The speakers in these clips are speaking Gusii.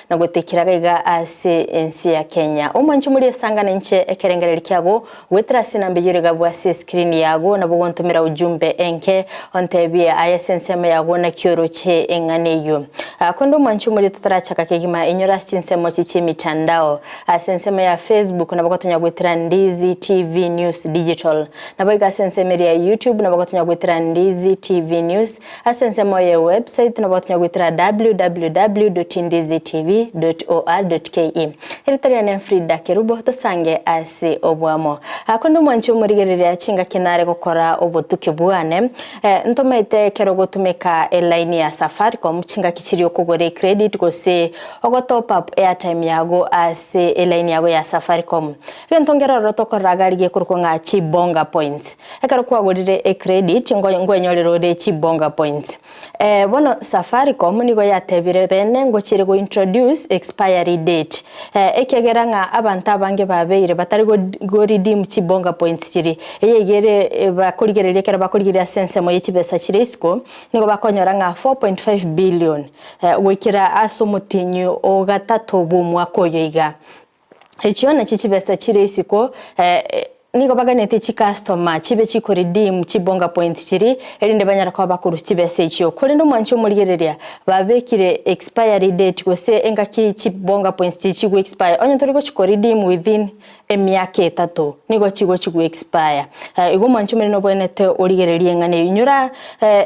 Na gotekera gaiga ase ense ya Kenya. Omwanche mori esangane inche ekerengererio kiago, goetera ase enamba eyio ere gabwo ase escreen yago, nabo gontomera ujumbe enke, ontebie aye ase ensemo yago naki oroche eng'ana eyio. Konde omwanche omori totarachaka kegima inyora ase chinsemo chi chiemitandao. Ase ensemo ya Facebook nabo gotonya goetera Ndizi TV News Digital. Naboigo ase ensemo eria ya YouTube nabo gotonya goetera Ndizi TV News. Ase ensemo ye website nabo gotonya goetera www.ndizitv.or.ke. Erieta riane Frida Kerubo tosange ase obwamo. Konde omwanchi omorigereria chingaki nare gokora obotuki bwane ntomaete ekero ogotumeka elaini ya Safaricom chingaki chiria okogora ecredit gose ogo top up airtime yago ase elaini yago ya Safaricom. Egento nkere ororo tokorora iga rigia ekorokwa ng'a chibonga points. Ekero kwagorire ecredit nkwenyorera ore chibonga points. Bono Safaricom nigo yatebire bene ngochire go introduce expiry date ekiagera ng'a abanto abange babeire batari go redeem chibonga points chiria. Eye iga ere bakorigereria ekero bakorigereria ase ensemo ye chibesa chire isiko nigo bakonyora ng'a 4.5 billion goikera ase omotienyi o gatato bw'omwaka oyo iga. Echio nachio chibesa chire isiko, nigo baganetie chicustomer chibe chiko redeem chibonga points chiria, erinde banyare koba bakorusia chibesa echio. Korende omwanchi omorigereria, babekire expiry date gose engaki chibonga points chiria chigo expire, onye tori gochiko redeem within emiaka etato, nigo chigochi go expire. Igo omwanchi omonene obwenerete origererie eng'ana eyio. Inyora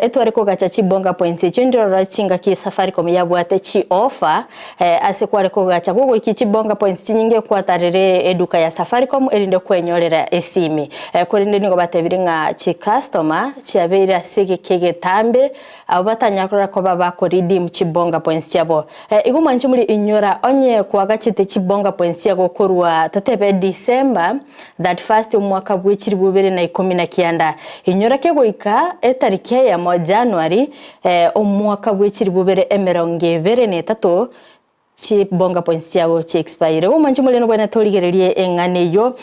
etware kogacha chibonga points echio, ndire ororo chingaki Safaricom yabwate chi offer. Ase kware kogacha gogoikia chibonga points chinyinge kwatarire eduka ya Safaricom erinde kwenyorera esimi. Korende nigo batebire ng'a chicustomer chiabeire ase egeka egetambe abwo batanyara koba bako redeem chibonga points chiabo. Igo mwanche muri inyora onye kwagachete chibonga points chiago korwa totebe December 31 omwaka bwe chilifu ibere na ikomi na kianda inyora kegoika etariki eyemo January Omwaka bwe chilifu ibere emerongo ebere na etato, chibonga points chiago chi expire. Igo omwanchi omorero nobwenerete origererie eng'ana eyio,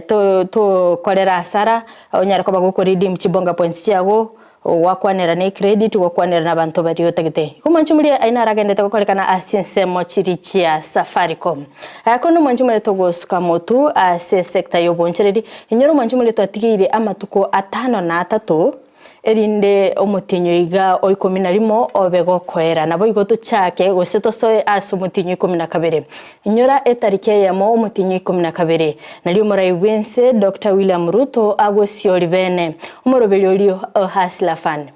to tokorera asara, onyare koba goko redeem chibonga points chiago, gwakwanera na ecredit, gwakwanera na abanto baria otagete. Igo omwanchi omoria aye naragendete gokorekana ase chinsemo chiria chia Safaricom. Korende omwanchi omorero togosuka motu ase esector ya obonchereri, inyora omwanchi omorero twatigeire amatuko atano na atato, Erinde omotienyi oiga o ikomi na rimo obe gokoera, naboigo tochake gose tosoe ase omotienyi o ikomi na kabere. Inyora etariki eyemo omotienyi o ikomi na kabere, nario omorai bw'ense Doctor William Ruto agosiori bene omoroberi oria o Hustler Fund.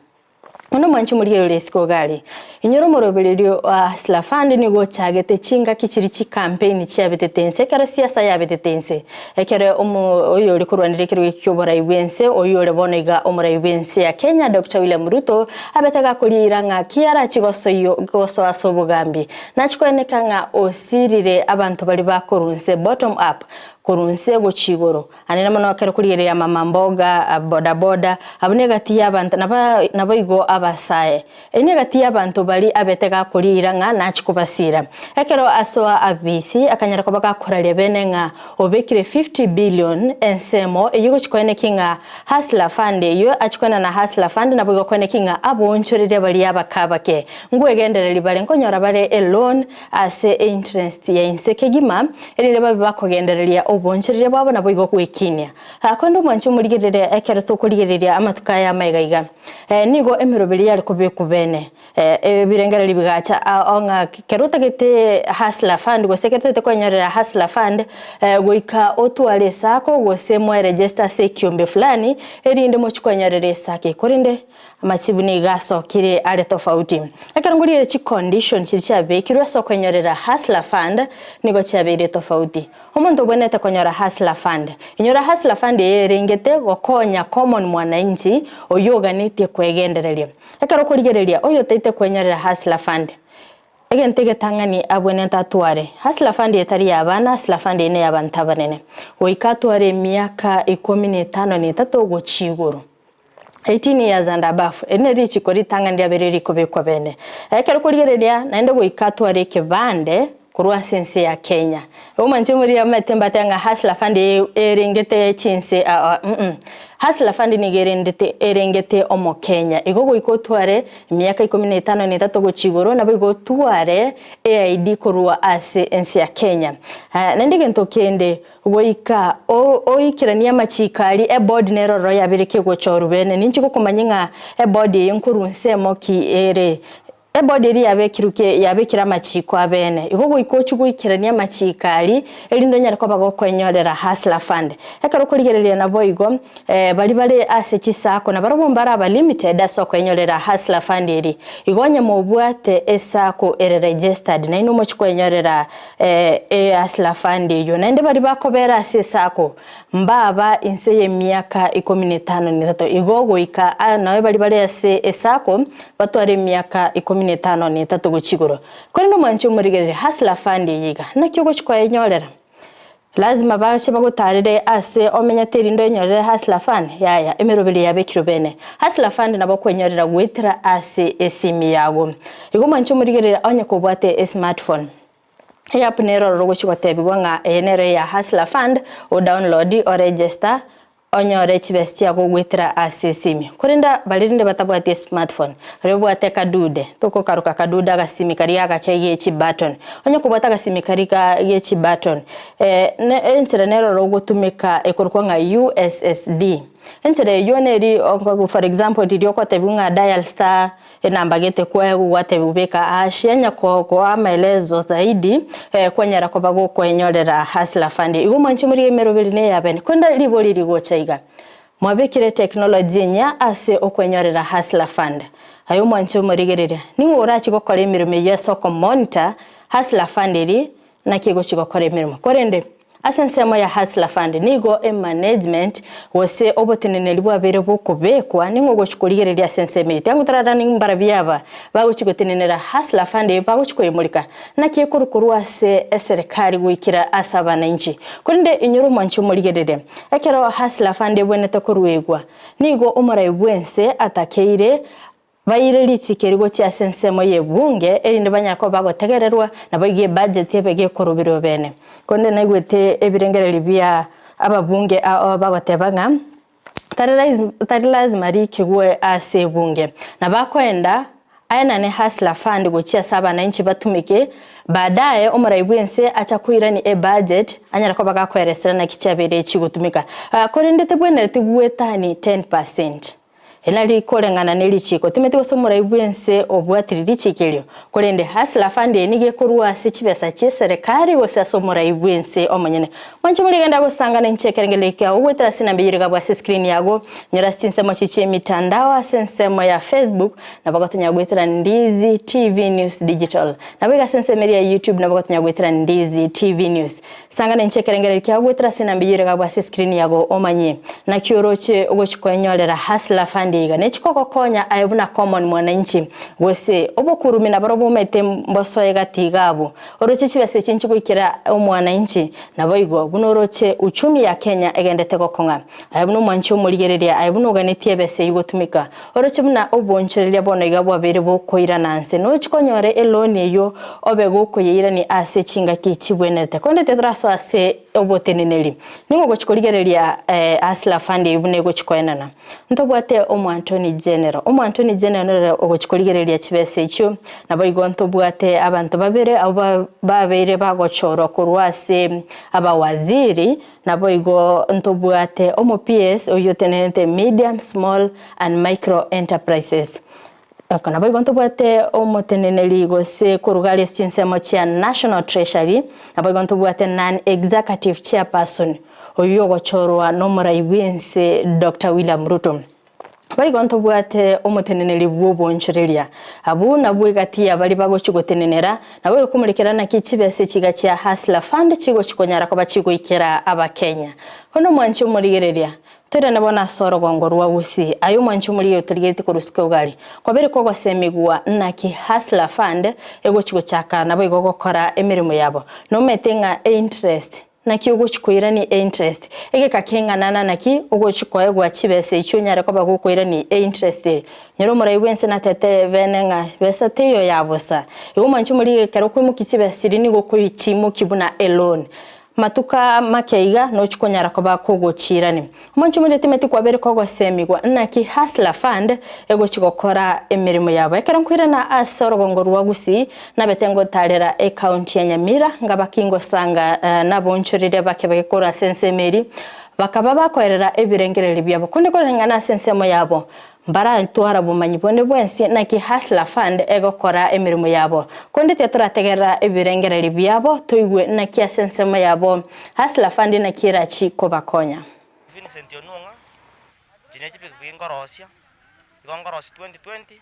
Onde omwanchi omorigereria ore isiko iga aria. Inyora omorobererio o Hustler Fund nigo ochagete chingaki chiria chicampaign chiabetete inse ekero siasa yabetete inse. Ekero omo oyore korwanera ekerogo eki ki'oborai bw'ense oyio ore bono iga omorai bw'ense ya Kenya Doctor William Ruto abete gakoriira ng'a ki arachi gosoyio gosoa ase obogambi. Nachi koeneka ng'a osirire abanto baria bakorwa inse bottom up korwa inse gochia igoro. Anene mono ekero korigereria mama mboga, boda boda, abwo negati y'abanto naba naboigo abasae. Eye negati y'abanto baria abete gakoriira ng'a nachie kobasiira. Ekero asoa abisi, akanyara koba gakoraria bene ng'a obekire 50 billion ensemo eyio gochia koenekia ng'a Hustler Fund eyio achia koenana Hustler Fund naboigo koenekia ng'a aboonchoreria baria abake abake. Ngwegendereria bare nkonyora bare eloan ase einterest ya inse kegima, erinde babe bakogendereria obonchoreria bwabo naboigo gwekinia. Korende omwanche omorigereria ekero tokorigereria amatuko aya amaiga iga, nigo emeroberi yare kobekwa bene, ebirengererio bigacha ao ng'a kero otagete hustler fund gose ekero otagete kwenyorera hustler fund, goika otware esako gose mweregister ase ekiombe fulani, erinde mochie kwenyorera esako eye. Korende Amachibu nigo asokire are tofauti. Ekero ngorigereria chicondition chiria chiabekirwe ase okwenyorera Hustler Fund nigo chiabeire tofauti. Omonto obwenerete konyora Hustler Fund. Inyora Hustler Fund eye erengete gokonya common mwananchi oyio oganetie kwegendereria. Ekero okorigereria oyotaete kwenyorera Hustler Fund, egento egetang'ani abwenerete atware, Hustler Fund eye tari ya abana, Hustler Fund eye neyabanto abanene. Goika atware emiaka ikomi na etano na etato gochia igoro. 18 years and above, eri neri richiko ritang'ani riabeire rikobekwa bene. Ekero korigereria naende goika atware ekebande. Korwa ase ense ya Kenya. Omwanche omoria omanyete mbate ng'a Hustler Fund erengete chinse aa mm Hustler Fund nigo erendete erengete omokenya. Igo goika otware emiaka ikomi na etano na etato gochia igoro nabo igo otware eID korwa ase ense ya Kenya. Naende egento kende goika oikeranie amachiko aria eboard nere ororo yabere kegochorwa bene. Ninchi gokomanya ng'a eboard eye nkorwa nsemo ki ere. Ebodi eria yabekirwe ki yabekire amachiiko abeene. Igo goika ochie goikerania amachiiko aria, erinde onyare koba gokoenyorera Hustler Fund. Ekero okorigereria naboigo, baria bare ase chisacco nabarobwo mbare aba limited ase okoenyorera Hustler Fund eria. Igo onye mobwate esacco ere registered, nainwe mochie koenyorera e Hustler Fund eyio. Naende baria bakobera ase esacco, Mbaba inse y'emiaka ikomi na etano na etato. Igo goika nawe baria bare ase esako batware emiaka ikomi na etano na etato gochia igoro. Korende omwanchi omorigereria, Hustler Fund eye iga, naki ogochia koyenyorera? Lazima bache bagotarere ase omenyete erinde oyenyorere Hustler Fund? Yaya, emeroberio yabekirwe bene. Hustler Fund nabo okwenyorera goetera ase esimi yago. Igo omwanchi omorigereria onye kobwate esmartphone. Eapp nere ororo ogochia gotebigwa ng'a eye nero eya Hustler Fund, o download, o register, onyore chibesa chiago goetera ase esimi. Korende baria rende batabwati esmartphone, baria babwate akadude, tokokaroka akadude agasimi karia agake ge chibutton. Onye kobwate agasimi karia ga ge chibutton, ne enchera nere ororo ogotumeka ekorokwa ng'a USSD. Enchera eywo neri for example riria ogotebiwa ng'a dial star Enamba gete kwaegwa gwatebiwa beka hash anya koa amaelezo zaidi kwanyara koba gokwenyorera Hustler Fund. Igo mwanche morigie emeroberi ne eyabene. Korende ribori rigocha iga, mwabekire technology enyia ase okwenyorera Hustler Fund? Aye omwanche omorigereria, ning'o orache gokora emeremo eyio ase okomonitor Hustler Fund eria naki egochi gokora emeremo? Korende Ase ensemo ya Hustler Fund nigo emanagement gose oboteneneri bwabeire bokobekwa ning'o ogochi korigereria ase ensemo eye. Tiango torarora ning'o mbarabwo aba bagochi gotenenera Hustler Fund eye bagochi koyemorika naki ekorwa korwa ase eserekari goikera ase abananchi. Korende inyora omwanchi omorigereria ekero Hustler Fund ebwenerete koruegwa nigo omorai bwense atakeire Baire richiko eri gochia ase ensemo y'ebunge, erinde banyare koba bagotegererwa, naboigo ebudget ebe gekoroberwa bene. Korende naigwete ebirengererio bia ababunge ao bagoteba ng'a tari tari lazima rikigwe ase ebunge. Na bakoenda aenane Hustler Fund gochia ase abananchi batumeke, baadaye omorai bwense acha koirania ebudget anyare koba gakoeresera naki chiabeire chigotumeka. Korende tebwenereti goetania 10%. Nari koreng'ana ne richiiko, timeti gose omorai bw'ense obwatire richiiko erio, korende Hustler Fund eye nigo ekorwa ase chibesa chi'eserekari gose ase omorai bw'ense omonyene. Mwanche morigende gosangana inche ekerengererio kiao goetera ase enamba eyio rigabwe ase escreen yago, nyora ase chinsemo chie chi'emitandao ase ensemo ya Facebook, nabo gotonyara goetera Ndizi TV News Digital. Naboigo ase ensemo eria ya YouTube nabo gotonyara goetera Ndizi TV News. Sangana inche ekerengererio kiao goetera ase enamba eyio ere ase escreen yago omanye naki oroche ogochi koenyorera Hustler Fund iga nechi kogokonya aye buna common mwananchi gose obokurumi nabarobwo omanyete mbosoe gati iga abwo oroche chibesa echi nchigoikera omwananchi naboigo buna oroche uchumi ya Kenya egendete gokong'a aye buna omwanchi omorigereria aye buna oganetie ebesa eyio gotumika oroche buna obonchoreria bono iga bwabeire bokoirana nse nochi konyora eloan eyio Obe gokoyeirania ase chingaki chibwenerete. Korende titorasoa ase oboteneneri. Ning'o ogochia korigereria Hustler Fund eyio buna egochia koenana? Ntobwate Omoantony General. Omoantony General nere ogochia korigereria chibesa echio. Naboigo ntobwate abanto babere abwo babeire bagochorwa korwa ase abawaziri, naboigo ntobwate omo PS oyio otenenerete Medium, Small and Micro Enterprises. Oko naboigo ntobwate omoteneneri gose koruga aria ase chinsemo chia National Treasury, naboigo ntobwate Non Executive Chairperson oyio ogochorwa nomorai bwense Doctor William Ruto. Boigo ntobwate omoteneneri bw'obonchoreria, abwo nabwo egati ya baria bagochi gotenenera, naboigo komorekera naki chibesa echiga chia Hustler Fund chigochi konyara koba chigoikera Abakenya. Bono omwanchi omorigereria, Toirane bono ase orogongo rwa Gusii, aye omwanchi omorigia otorigeretie korwa isiko egari, kwabere kogosemigwa naki Hustler Fund egochi gochaka naboigo gokora emeremo yabo. Nomanyete ng'a einterest. Naki ogochi koirania einterest? Egeka keng'anana naki ogochi koegwa chibesa echio onyare koba gokoirania einterest ere? Nyora omorai bwense natete bene ng'a besa teiyo ya bosa. Igo mwanche morigie ekero okoimokia chibesa chiria nigo okochiimokia buna eloan. Matuko aa make iga nochi konyara koba kogochiirania. Omonche moria timeti kwabere kogosemigwa naki Hustler Fund egochi gokora emeremo yabo. Ekero nkoirana ase orogongo rwa Gusii nabete ngotarera ecounty ya Nyamira ngaba kingosanga nabonchorire bake bake korwa ase ensemo eria bakaba bakoerera ebirengererio biabo. Konde koreng'ana ase ensemo yabo Mbaratwara obomanyi bonde bwensi naki Hustler Fund egokora emeremo yabo. Konde tiatorategerera ebirengererio biabo toigwe naki ase ensemo yabo Hustler Fund naki erachi kobakonya. Vincent Onung'a, Inche ne chipikipiki nkorosia, igo nkorosia 2020,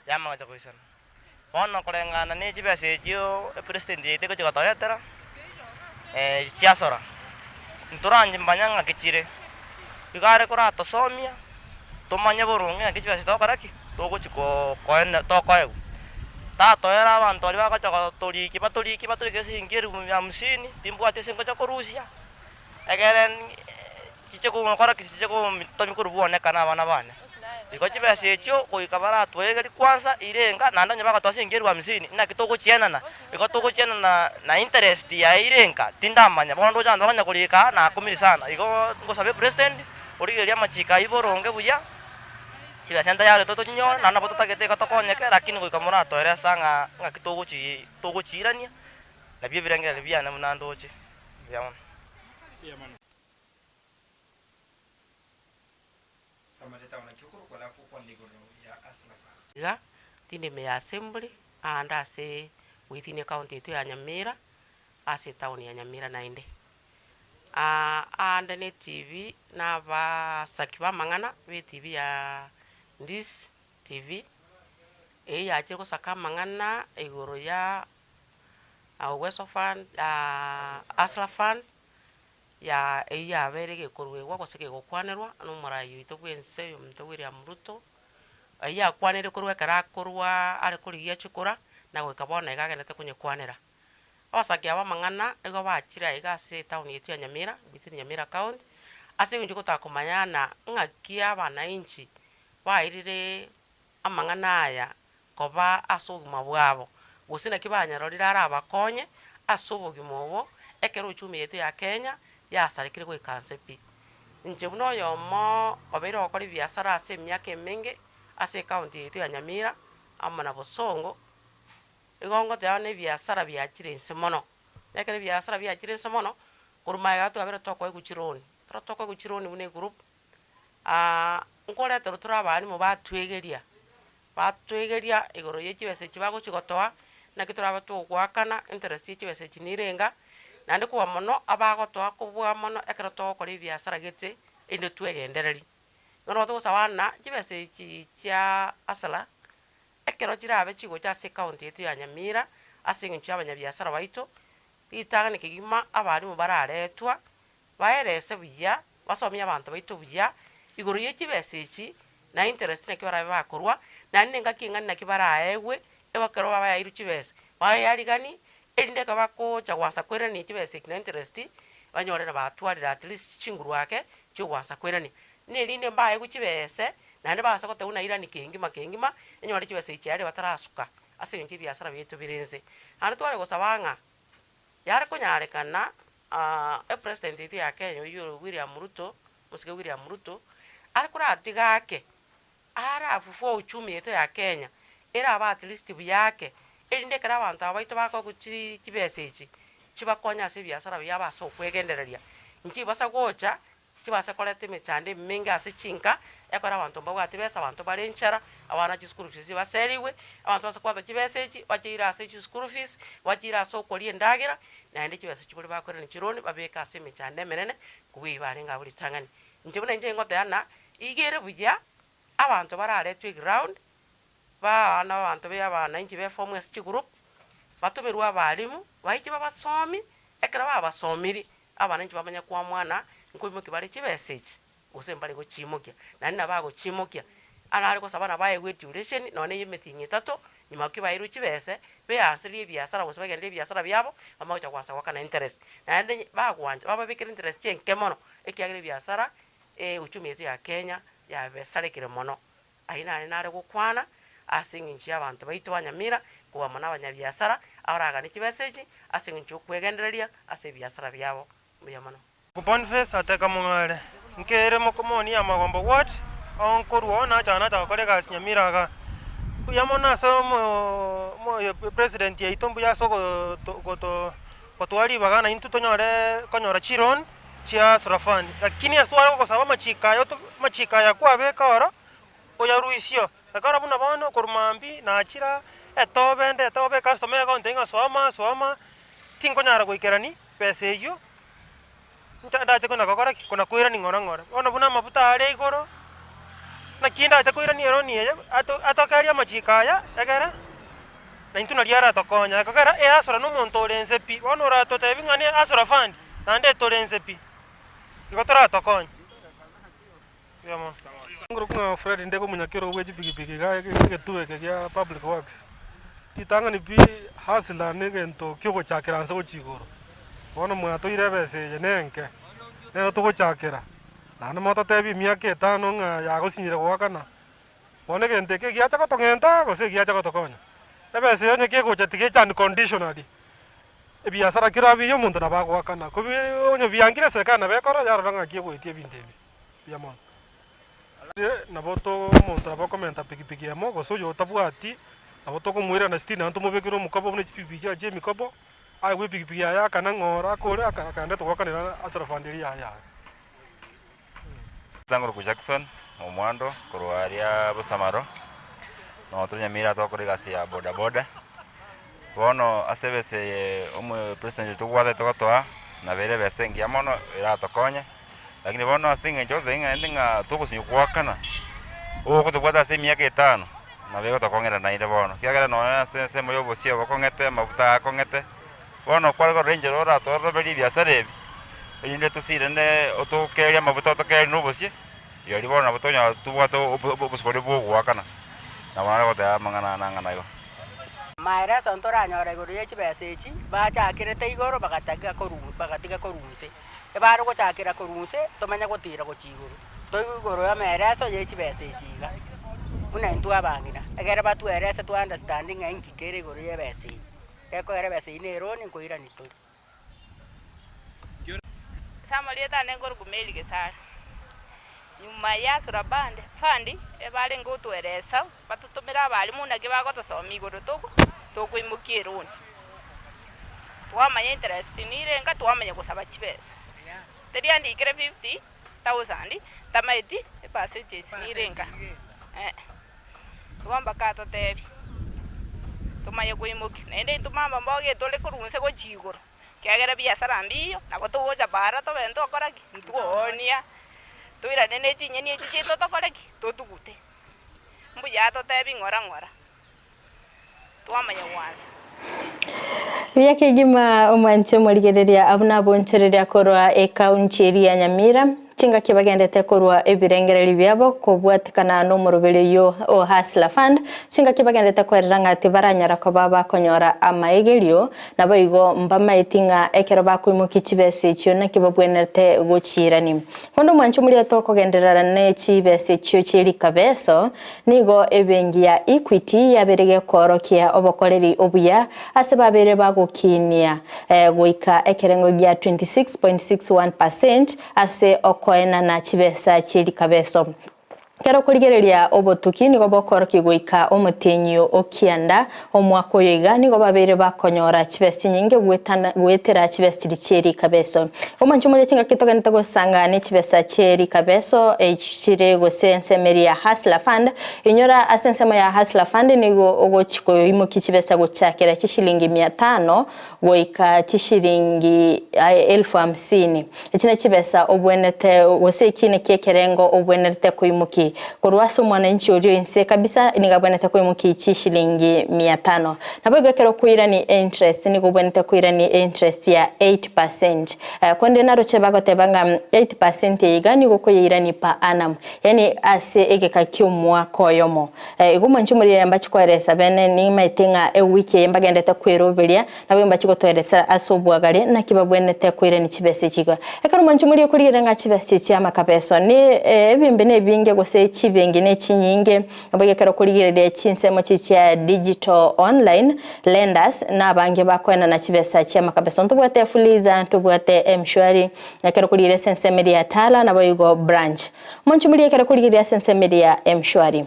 yamanya gocha koisana. Bono koreng'ana ne chibesa echio epresident yaito egocha gotoretera, chiasora, ntoranche manya ng'aki chire, igo are koratosomia, tomanye boronge ng'aki chibesa togokora ki? Togochi ko koenda tokoegwa. Tatoera abanto baria bagocha gotorikia batorikie batorikie esiringi elifu hamsini, timbwati ase ngocha korusia, egere chiche gokora ki? Chiche gotomi korwa bwonekana abana bane. Igo chibesa echio goika baratwegerie kwanza ire enka, naende onye bagotoa siringi elifu hamsini, naki togochienana? Igo togochienana na interest yaye ire enka, tindamanya. Bono ndoche abanto bakonya korika aa nakumire sana. Igo ngosabe president, origererie amachiko aywo boronge buya, chibesa ntayari totochinyore, naende nabo totagete igo tokonyeke, lakini goika moratoeresa ng'a ng'aki togochi togochiirania, nabio ebirengererio biane buna ndoche. Mbuya mono. Iga tindi ime ya assembly, aande ase within ecounty yaito ya Nyamira, ase etown ya Nyamira naende. Aande na etv na abaasaki ba amang'ana ba etv ya Ndisi TV, eyio yachire gosaka amang'ana igoro ya Uwezo Fund, Hustler Fund. Ya eyio yabeire egekoruegwa gose gegokwanerwa nomorai oito bw'ense oyominto William Ruto, eyio yakwanire korwa ekero akorwa are korigia chikura, na goika bono iga agenderete konyekwanera. Abasake aba amang'ana nigo bachire aiga ase etown yaito ya Nyamira, within Nyamira county, ase eng'encho gotaka komanyana ng'aki abanainchi bairire amang'ana aya koba ase obogima bwabo, gose naki banyarorire arabakonye ase obogima obo, ekero uchumi yaito ya Kenya yasarekire goika nse pi. Inche buna oyomo obeire ogokora ebiasara ase emiaka emenge ase ecounty yaito ya Nyamira amo na Bosongo, igo ngoteba buna ebiasara biachire inse mono, na ekero ebiasara biachire inse mono, korwa magega twabere tokoegwa chiloan, ekero tokoegwa chiloan buna egroup, nkoreterwa tore abalimu batwegeria. Batwegeria igoro ye chibesa echi bagochia gotoa, naki torabe togoakana interest ye chibesa echi nire enga, naende kobua mono abagotoa kobua mono ekero togokora ebiasara gete erinde twegendererie. Bono nabo togosaba ng'a chibesa echi chia hustler, ekero chirabe chigocha ase ecounty yaito ya Nyamira, ase eng'encho ya abanyabiasara baito, ritang'ani kegima abalimu bararetwa, Baerese buya, basomie abanto baito buya igoro ye chibesa echi, na interest naki barabe bakorwa, naende nengaki eng'ana naki baraegwe, ekero babaeirwe chibesa, bayeariganie, erinde ekero bagocha goansa koirania chibesa echi na interest, banyore na batwarire at least chinguru ake, chiogoansa koirania. Na erinde mbaegwe chibese, naende baanse goteba buna irani kengima kengima, enyore chibesa echi chiaria batarasuka, ase eng'encho ebiasara biaito bire inse. Naende tware gosaba ng'a. Yare konyarekana epresident yaito ya Kenya oyio ore William Ruto, omosike William Ruto, are koratiga ake, arafufue uchumi yaito ya Kenya, erabe at least buya ake, erinde ekero abanto aba baito bakoegwa chi chibesa echi, chibakonye ase ebiasara biabo ase okwegendereria, nchibasa gocha. Chibase koreta emechando emenge ase chinka, ekero abanto mbabwati besa, abanto bare enchara, abana chischool fees baserigwe, abanto base kobwata chibesa echi, bachiire ase chischool fees, bachiire ase okoria endagera, naende chibesa chiboria bakoirania chiloan babeke ase emechando emenene kobua eyio barenge abwo ritang'ani. Inche buna inche ngoteba ng'a, iga ere buya, abanto bararetwe eground, ba abana abanto be abananchi be form ase chigroup, batomerwe abalimu, baiche babasomie, ekero babasomirie, Abananchi bamanye kwamwana, nkoimokia bare chibesa echi, gose mbare gochiimokia, naende nabo agochiimokia, arare gosaba nabo aegwe eduration, nonye na eye emetienyi etato, Nyuma ki bairwe chibese, beanserie ebiasara gose bagenderie ebiasara biabo, bamanye gocha goansa goakana interest. Naende bagwancha, bababekere interest enke mono, ekiagera ebiasara, euchumi yaito ya Kenya, yabesarekire mono. Ayio nare nare gokwana ase eng'encho y'abanto baito ba Nyamira, kobua mono abanyabiasara, abaragane chibesa echi, ase eng'encho y'okwegendereria ase ebiasara biabo. Mbuya mono. Boniface ateka mong'are, Nkeire mokomoni ya Magombo ward, ao nkorwa oo nacha nacha gokora egasi Nyamira igaa. Mbuya mono ase omo president yaito mbuya ase ogoto gotoa ribaga naintwe tonyore konyora chiloan chia Hustler Fund. Lakini ase tware gogosaba amachiko aya amachiko aya kwabeka oro, oyaruisio. Ekero buna bono korwa mambia nachira etobe ndete obe ecustomer egontebia ng'a soma soma, tinkonyara goikerani besa eyio, ncha ndache kona gokora ki? Kona koirani ng'ora ng'ora. Bono buna amafuta are igoro, naki ndache koirania eroni eye ato atokerie amachiko aya egere, naintwe nario aratokonye. Ekogera ehasura na omonto ore nse pi, bono oratotebi ng'a ne hustler fund, naende etore nse pi, igo toratokonye. Mbuya mono. Ngorokwa ng'a Fred Ndege omonyakero bwe chipikipiki iga egetuo eke gia public works, ritang'ani pi hustler na egento kia ogochakera nse gochia igoro, bono mwatoire ebesa eye na enke, nero togochakera, naende mototebie emiaka etano ng'a yagosinyire goakana, bono egento eke egiacha gotong'enta gose egiacha gotokonya? Ebesa eye onye kegocha tiga eche unconditionally, ebiasara kera abiya omonto nabo agoakana, kobi onye biangire eserekari nabo ekora yarora ng'aki egoetia ebinto ebi. Mbuya mono. Nabo to omonto nabo okomenta pikipiki emo, gose oyo otabwati, nabo tokomoirana sitini naende tomobekere omokobo buna chipikipiki chiaye chia emikobo, aegwe epikipiki yaye akane ng'a ore akore aka akaende togoakanera ase rafandi eria yaye yaye. Tang'oroku Jackson, omwando korwa aria Bosamaro, noo tore Nyamira togokora egasi ya bodaboda. Bono ase ebesa eye omo president oito obwatete gotoa, nabo ere ebesa engiya mono eratokonye. Lakini bono ase eng'encho gose ng'a naende ng'a togosinywa goakana, ogotobwata ase emiaka etano, nabo egotokong'era naende bono, ekiagera nonye ase ensemo ya obosie bokong'ete, amafuta aya akong'ete, bono kware korora enchera oratoroberie ebiasara ebi, erinde tosirane otokerie amafuta otokerie na obosie, rirorio bono nabo tonyora tobwate obosie boria bwa ogoakana, nabo nare goteba amang'ana aya nang'ana igo. Maeleso ntoranyora igoro ye chibesa echi, bachakerete igoro bagataga koru bagatiga korwa inse. Ebare gochakera korwa inse, tomanye gotira gochia igoro, toigwe igoro y'amaeleso ye chibesa echi iga, buna intwe abang'ina, egere batwerese to understand ng'a inki kere igoro y'ebesa eye, gekogera ebesa eyio na eroni nkoirani tore. Ase amarieta ane nkorokwa Mary Gesare. Nyuma ya Hustler Band Fund ebarenge gotweresa batotomere abalimu naki bagotosomia igoro togo tokoimokia eroni. Twamanya interest nirenga twamanya gosaba chibesa. Teriandikire 50,000 tamaeti epercentage nirenga eh. Igo mpaka atotebie tomanye koimokia. Naende intwe mama mboge tore korwa inse gochia igoro. Ekiagera ebiasara mbiyo, nabo togocha para tobe ntokora ki? Ntwoonia, toirane ne chinyeni echi chiaito tokore ki? Totugute. Mbuya atotebi ng'ora ng'ora, twamanya gwansa. Buya kegima omwanche omorigereria abwo nabonchereria korwa ekaunti eria ya Nyamira. Chingaki bagendete korwa ebirengererio biabo kobwatekana nomoroberi oyio o Hustler Fund, chingaki bagendete kwerera ng'a tibaranyara koba bakonyora amaegerio, naboigo mbamaeti ng'a ekero bakoimokia chibesa echio naki babwenerete gochiirani. Bono omwancho omoria tokogenderera ne chibesa echio chie rikabeso, nigo ebenki ya Equity yabeire gekoorokia obokoreri obuya ase babeire bagokinia goika ekerengo gia 26.61 percent ase okoenana chibesa chie rikabeso. Ekero okorigereria obotuki nigo bokoorokia goika omotienyi o kianda omwaka oyo iga nigo babeire bakonyora chibesa chinyinge goetana goetera chibesa chiria chie rikabeso. Omonche omoria chingaki togenete gosanga ne chibesa chie rikabeso chire gose ensemo eria ya Hustler Fund, inyora ase ensemo ya Hustler Fund nigo ogochi koimokia chibesa gochakera chishilingi mia tano goika chishilingi elfu hamsini. Echi ne chibesa obwenerete gose eki neki ekerengo obwenerete koimoki. koimoki korwa ase omwananchi oria inse kabisa nigo abwenerete koimoki chishilingi mia tano. Naboigo ekero okoirani einterest nigo obwenerete koirani einterest ya 8%. Konde naroche bagoteba ng'a 8% eye iga nigo okoyeirani per annum, yaani ase egeka ki'omwaka oyomo. Igo mwanche omorire mbachi koeresa bene nimaete ng'a ewiki eye mbagendete kweroberia, nabo mbachi gotoeresa ase obwagare naki babwenerete koirani chibesa echi iga. Ekero mwanche morie korigereria ng'a chibesa echi amakabeso ne ebimbe nebinge gose chibengi nechinyinge, Naboigo ekero okorigereria chinsemo chi chia digital online lenders na abange bakoenana chibesa chi'amakabeso. Ntobwate Fuliza, ntobwate M-Shwari, ekero okorigereria ase ensemo eria ya Tala naboigo branch. Omonche moria ekero okorigereria ase ensemo eria ya M-Shwari.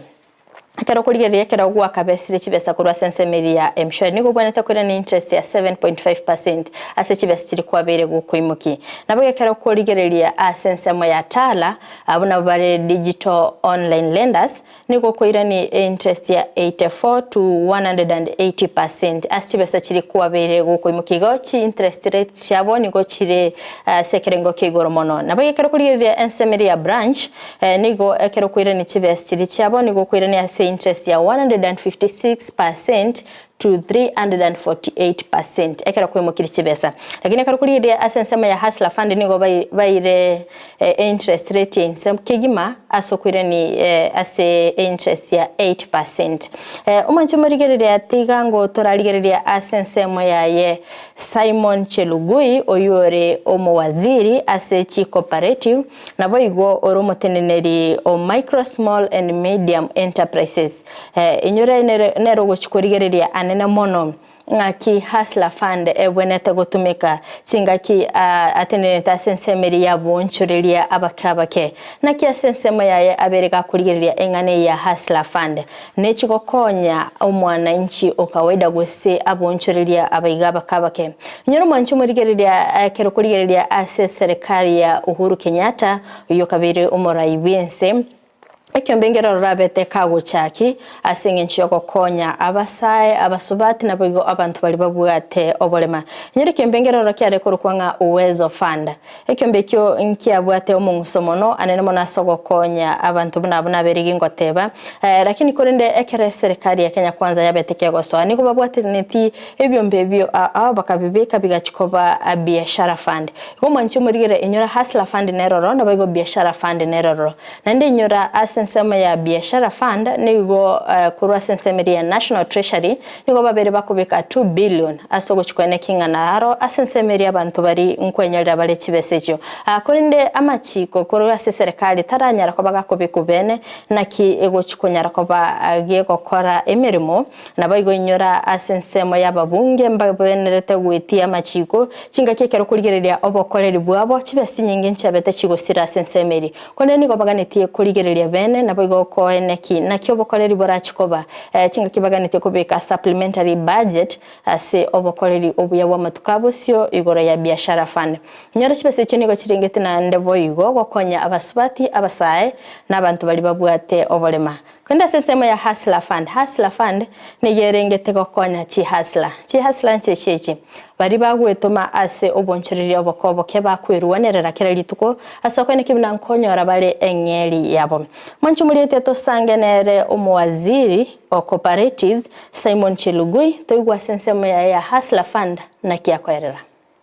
Ekero okorigereria ekero gwakabesire chibesa korwa ase ensemo eria ya M-Shwari nigo obwenerete koirana interest ya 7.5% ase chibesa chiria kwabeire gokoimokia. Naboigo ekero okorigereria ase ensemo ya Tala Abwo nabwo bare digital online lenders, nigo okoirania einterest ya 84 to 180 percent ase chibesa chiria kwabeire gokoimokia. Igo chi interest rates chiabo nigo chire ase ekerengo kia igoro mono. Nabo ekero okorigereria ensemo eria ya branch, nigo ekero okoirania chibesa chiria chiabo nigo okoirania ase interest ya 156 percent to 348 percent ekero kwaimokirie chibesa. Lakini ekero korigereria ase ensemo ya Hustler Fund nigo baire interest rate ya inse kegima ase okoirani ase interest ya 8 percent. Omwanchi omorigereria tiga ngo torarigereria ase ensemo yaye Simon Chelugui oyio ore omowaziri ase chicooperative naboigo ore omoteneneri o Micro Small and Medium Enterprises. Inyore nere ogochia korigereria anene mono ng'aki Hustler Fund ebwenerete gotumeka chingaki atenenete ase ensemo eria y'aboonchoreria abake abake. Naki ase ensemo yaye abere gakorigereria eng'ana eye ya Hustler Fund nechi gokonya omwananchi o kawaida gose aboonchoreria abaiga abake abake. Inyore omwanchi omorigereria ekero okorigereria ase eserekari ya Uhuru Kenyatta oyio okabeire omorai bw'ense, Ekiombe nkere ororabete kagochaki ase engencho y'ogokonya abasae, abasubati naboigo abanto baria babwate oborema. Inyore ekiombe nkere ororo kiare korokwa ng'a Uwezo Fund. Ekiombe ekio nkiabwate omong'uso mono anene mono ase ogokonya abanto buna abwo nabere gingoteba. Lakini korende ekero eserekari ya Kenya Kwanza yabete kegosoa nigo babwataneti ebiombe ebio ao bakabibeka bigachia koba Biashara Fund. Igo omwanchi omorigere inyora Hustler Fund neroro naboigo Biashara Fund neroro. Naende inyora ase ensemo ya Biashara Fund nigo korwa ase ensemo eria ya National Treasury nigo babere bakobeka 2 billion ase ogochia koeneki ng'a naro ase ensemo eria abanto baria nkwenyorera bare chibesa echio. Korende amachiko korwa ase eserekari taranyara koba gakobekwa bene naki egochia konyara koba gegokora emeremo. Naboigo inyora ase ensemo y'ababunge mbabenerete goetia amachiko, chingaki ekero korigereria obokoreri bwabo, chibesa chinyinge nchiabete chigosira ase ensemo eria. Korende nigo baganetie korigereria bene, naboigo koeneki naki obokoreri borachi koba, chingaki baganetie kobeka supplementary budget ase obokoreri obuya bw'amatuko a bosio igoro ya Biashara Fund. Inyora chibesa echio nigo chirengete naende boigo gokonya abasubati, abasae, na abanto baria babwate oborema. Korende ase ensemo ya Hustler Fund, Hustler Fund nigo erengete gokonya chihustler. Chihustler nchichi echi, baria bagwetoma ase obonchoreria oboke oboke bakweruanerera kera rituko ase okoeneki buna nkonyora bare eng'eri yabo. Mwanche omoriete tosange nere omowaziri o Cooperatives Simon Chelugui toigwe ase ensemo yaye ya Hustler Fund naki akoerera.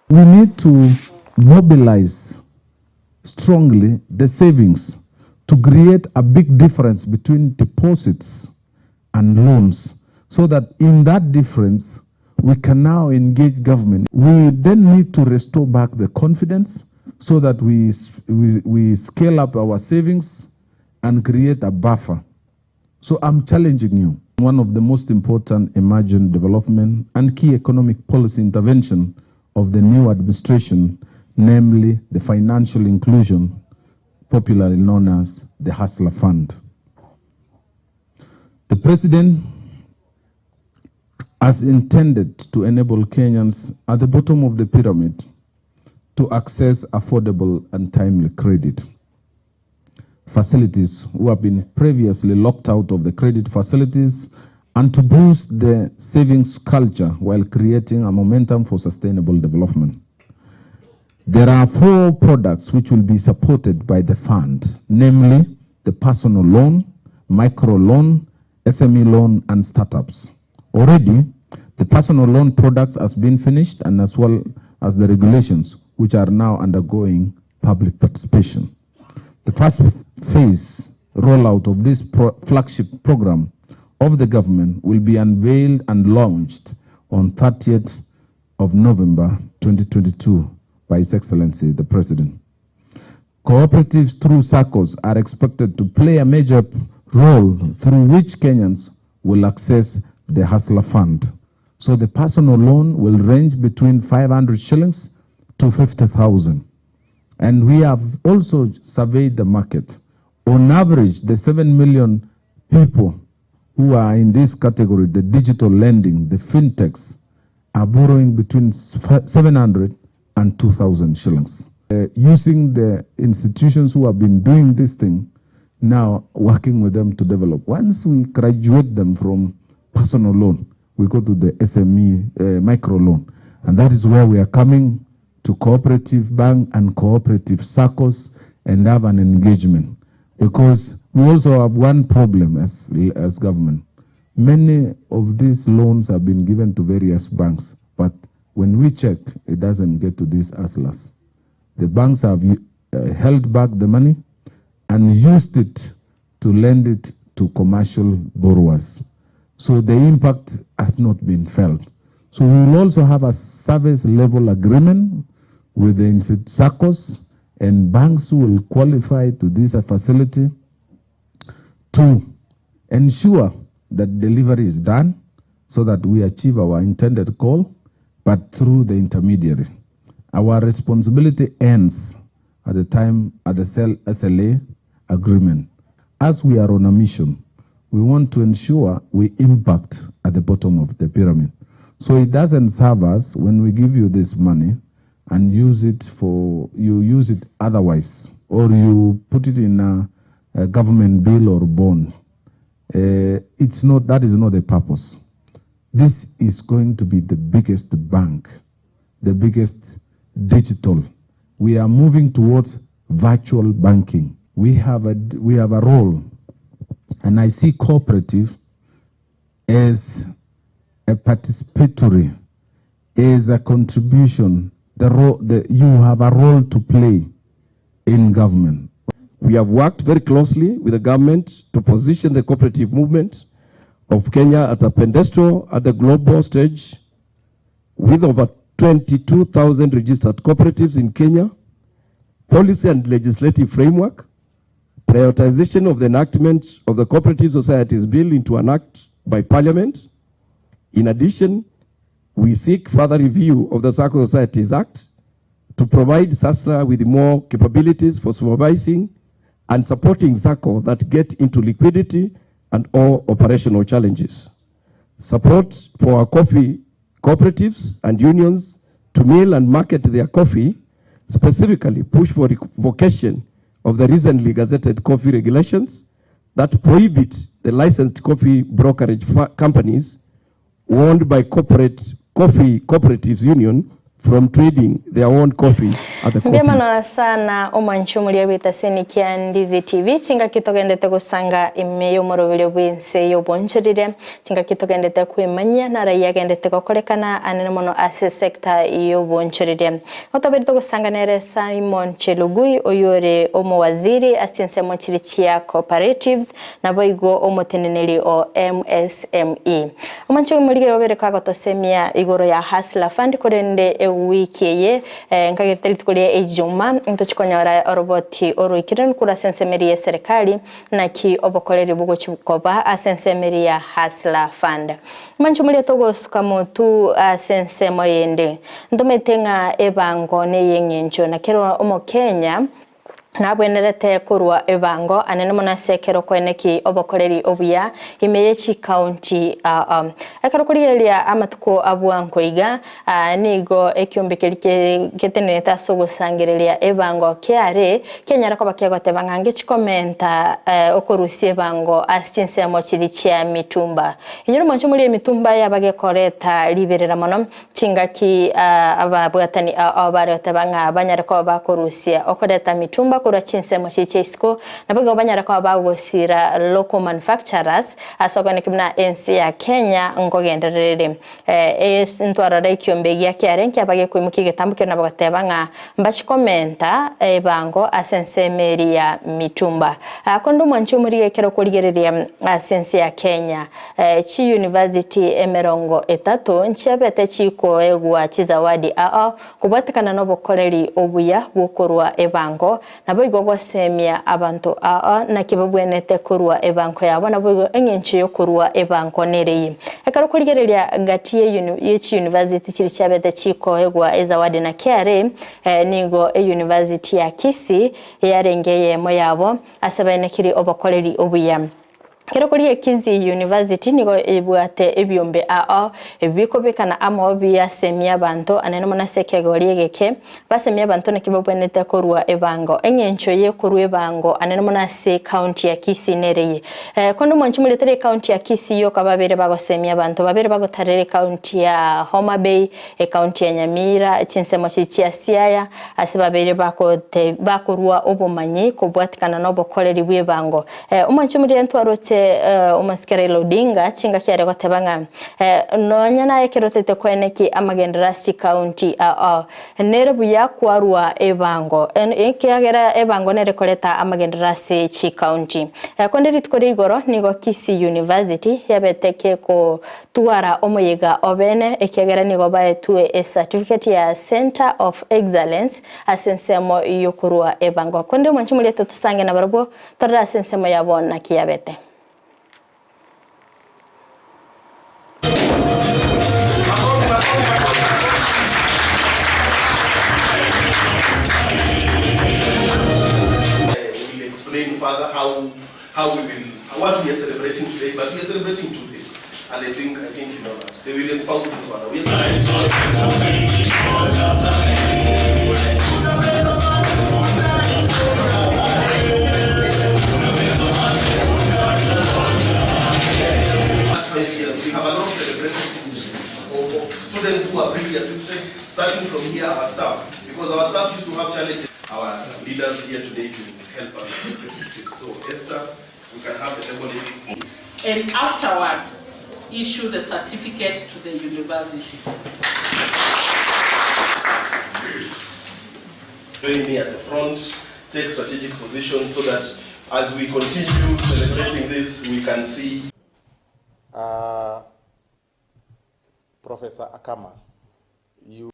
We need to mobilise strongly the savings to create a big difference between deposits and loans so that in that difference we can now engage government. We then need to restore back the confidence so that we, we, we scale up our savings and create a buffer. So I'm challenging you. One of the most important emerging development and key economic policy intervention of the new administration, namely the financial inclusion, popularly known as the Hustler Fund. The President has intended to enable Kenyans at the bottom of the pyramid to access affordable and timely credit facilities who have been previously locked out of the credit facilities and to boost the savings culture while creating a momentum for sustainable development. There are four products which will be supported by the fund, namely the personal loan, micro loan, SME loan and startups. Already, the personal loan products has been finished and as well as the regulations which are now undergoing public participation. The first phase rollout of this pro flagship program of the government will be unveiled and launched on 30th of November 2022 by His Excellency the President. Cooperatives through SACCOs are expected to play a major role through which Kenyans will access the Hustler Fund. So the personal loan will range between 500 shillings to 50,000. And we have also surveyed the market. On average, the 7 million people who are in this category, the digital lending, the fintechs, are borrowing between 700 and 2,000 shillings. Using the institutions who have been doing this thing, now working with them to develop. Once we graduate them from personal loan, we go to the SME micro loan. And that is where we are coming to cooperative bank and cooperative SACCOs and have an engagement. Because we also have one problem as government. Many of these loans have been given to various banks, but when we check, it doesn't get to these hustlers. The banks have held back the money and used it to lend it to commercial borrowers. So the impact has not been felt. So we will also have a service level agreement with the SACCOs and banks who will qualify to this facility to ensure that delivery is done so that we achieve our intended goal, but through the intermediary. Our responsibility ends at the time at the SLA agreement. As we are on a mission, we want to ensure we impact at the bottom of the pyramid. So it doesn't serve us when we give you this money and use it for, you use it otherwise, or you put it in a government bill or bond. It's not, that is not the purpose. This is going to be the biggest bank, the biggest digital. We are moving towards virtual banking. We have a role, and I see cooperative as a participatory, as a contribution. You have a role to play in government. We have worked very closely with the government to position the cooperative movement of Kenya at a pedestal at the global stage, with over 22,000 registered cooperatives in Kenya, policy and legislative framework, prioritization of the enactment of the Cooperative Societies Bill into an act by Parliament. In addition, we seek further review of the SACCO Societies Act to provide SASRA with more capabilities for supervising and supporting SACCO that get into liquidity and all operational challenges. Support for our coffee cooperatives and unions to mill and market their coffee, specifically push for revocation of the recently gazetted coffee regulations that prohibit the licensed coffee brokerage companies owned by corporate coffee cooperatives union from trading their own coffee at the coffee. Mbemano sana omwanchi omuria bw'itaseni kia Ndizi TV chingaki togendete gosanga ime y'omorobere bw'ense y'obonchorire chingaki togendete kwemanya na raia agendete gokorekana anene mono ase sector y'obonchorire otobere togosanga nere Simon Chelugui oyore omowaziri ase ensemo chiri chia cooperatives nabo igo omoteneneri o MSME. Omwanchi omorige obere kagotosemia igoro ya Hustler Fund korende wiki eye nkagerete rituko ria ejuma ntochikonyora oroboti oroikire nkura sensemeri ya serikali naki obokoreri bugochikoba asensemeri ya Hustler Fund. Manchu muri togosuka motu asensemo yende ndometenga ebango neyeng'encho nakero omo Kenya nabwenerete korwa ebango anene monasekero kweneki obokoreri obuya imeye chi county ekero kurigereria amatuko abwanko iga nigo ekiombekeri ketenenete ase ogosangereria ebango kiare kenyara koba kegoteba ng'a chikomenta okorusia ebango ase chinsemo chiri chia mitumba inyoro monche muri emitumba yabagekoreta riberera mono chingaki ababwatani abaregoteba ng'a banyare koba bakorusia okoreta mitumba korwa chinsemo chichia isiko naboigo banyare koba bagosira local manufacturers ase okoeneki buna ense ya Kenya nkogenderera ere. Ntwarora ekiombe egia kiare nkiaba gekoimokia egetambo keria nabo goteba ng'a mbachi komenta ebango ase ensemo eria ya mitumba. Konde omwanchi omorigia ekero okorigereria ase ense ya Kenya Chiyunivasiti emerongo etato nchiabete chikoegwa chizawadi ao kobwatekana nobokoreri obuya bw'okorua ebango, naboigo gosemia abanto ao naki babwenerete korua ebango yabo, naboigo eng'encho y'okorua ebango nereyio. Ekero okorigereria gati ye chiyunivasiti chiria chiabete chikoegwa ezawadi na KRA, nigo eyunivasiti ya Kisii yarenge eyemo yabo ase baenekiri obokoreri obuya. Ekero koria Kisii University nigo ebwate ebiombe ao bikobekana amo biasemia abanto anene mono ase ekegori egeke, basemia abanto naki babwenerete korua ebango. Eng'encho ye korua ebango anene mono ase ecounty ya Kisii nere eye. Konde omwanchi moria tari ecounty ya Kisii yoka babere bagosemia abanto, babere bagotarera ecounty ya Homa Bay, Ecounty ya Nyamira, chinsemo chiria chia Siaya, ase babeire bagote bakorua obomanyi kobwatikana nobokoreri bw'ebango. Omwanchi omoria ntwaroche omosike Raila Odinga chingaki are goteba ng'a nonya naye ekero otagete koeneki amagenderero ase chicounty ao nere buya kwarua ebango ekiagera ebango nere ekoreta amagenderero ase chicounty. Konde rituko ria igoro nigo Kisii University yabete keko Twara omoyega obene, ekiagera nigo baetwe ecertificate ya Centre of Excellence ase ensemo y'okorua ebango. Korende mwanche moria totosange nabarabwo, torore ase ensemo yabo naki yabete. Will explain further how how we will what we are celebrating today, but we are celebrating two things, and I think I think you know that. They will espouse this one. We years, we have a lot of celebrated history of, of students who are really assisted, starting from here, our staff, because our staff used to have challenges. Our leaders here today to help us execute this. So, Esther, we can have the table lady. And afterwards, issue the certificate to the university. Join me at the front, take strategic positions so that as we continue celebrating this, we can see. Uh, Professor Akama, you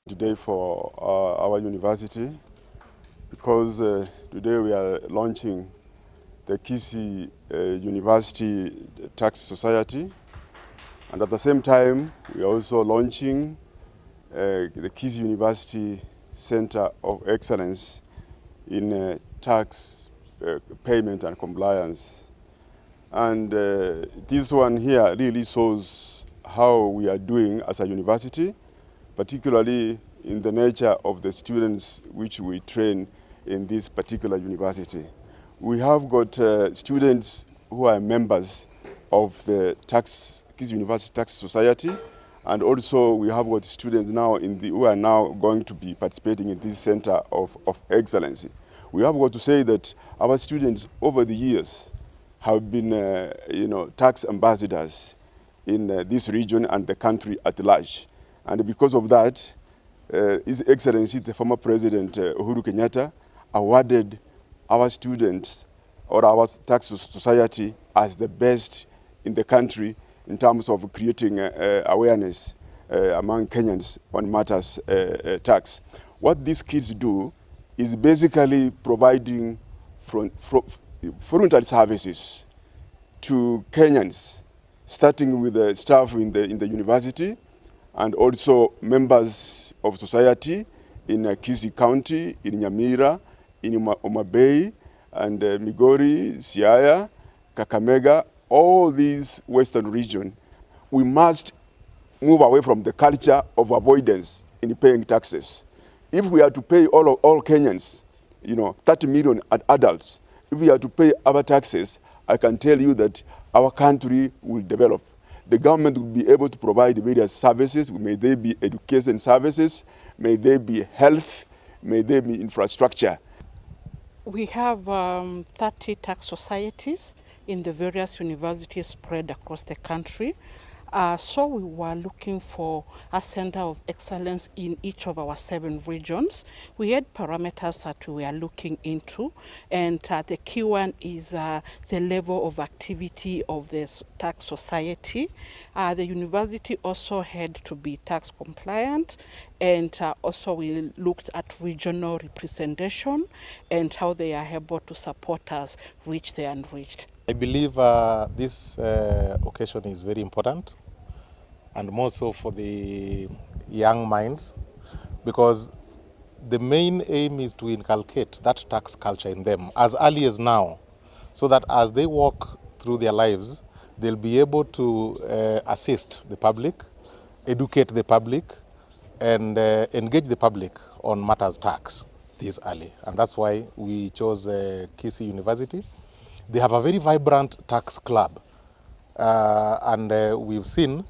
today for uh, our university because uh, today we are launching the Kisii uh, University Tax Society and at the same time we are also launching uh, the Kisii University Center of Excellence in uh, tax uh, payment and compliance. And uh, this one here really shows how we are doing as a university, particularly in the nature of the students which we train in this particular university. We have got uh, students who are members of the tax, Kisii University Tax Society, and also we have got students now in the, who are now going to be participating in this center of, of excellence. We have got to say that our students over the years have been uh, you know, tax ambassadors in uh, this region and the country at large. And because of that, uh, His Excellency, the former President uh, Uhuru Kenyatta, awarded our students or our tax society as the best in the country in terms of creating uh, uh, awareness uh, among Kenyans on matters uh, uh, tax. What these kids do is basically providing front, front, frontal services to Kenyans, starting with the staff in the, in the university and also members of society in uh, Kisii County, in Nyamira, in Homa Bay, and uh, Migori, Siaya, Kakamega, all these western region. We must move away from the culture of avoidance in paying taxes. If we are to pay all, of, all Kenyans, you know, 30 million adults, if we are to pay our taxes, I can tell you that our country will develop. The government will be able to provide various services, may they be education services, may they be health, May there be infrastructure. We have um, 30 tax societies in the various universities spread across the country. Uh, so we were looking for a center of excellence in each of our seven regions. We had parameters that we are looking into, and uh, the key one is uh, the level of activity of the tax society. Uh, the university also had to be tax compliant, and uh, also we looked at regional representation and how they are able to support us reach the unreached. I believe uh, this uh, occasion is very important, and more so for the young minds, because the main aim is to inculcate that tax culture in them as early as now, so that as they walk through their lives, they'll be able to uh, assist the public, educate the public, and uh, engage the public on matters tax this early. And that's why we chose uh, Kisii University. They have a very vibrant tax club, and uh, we've seen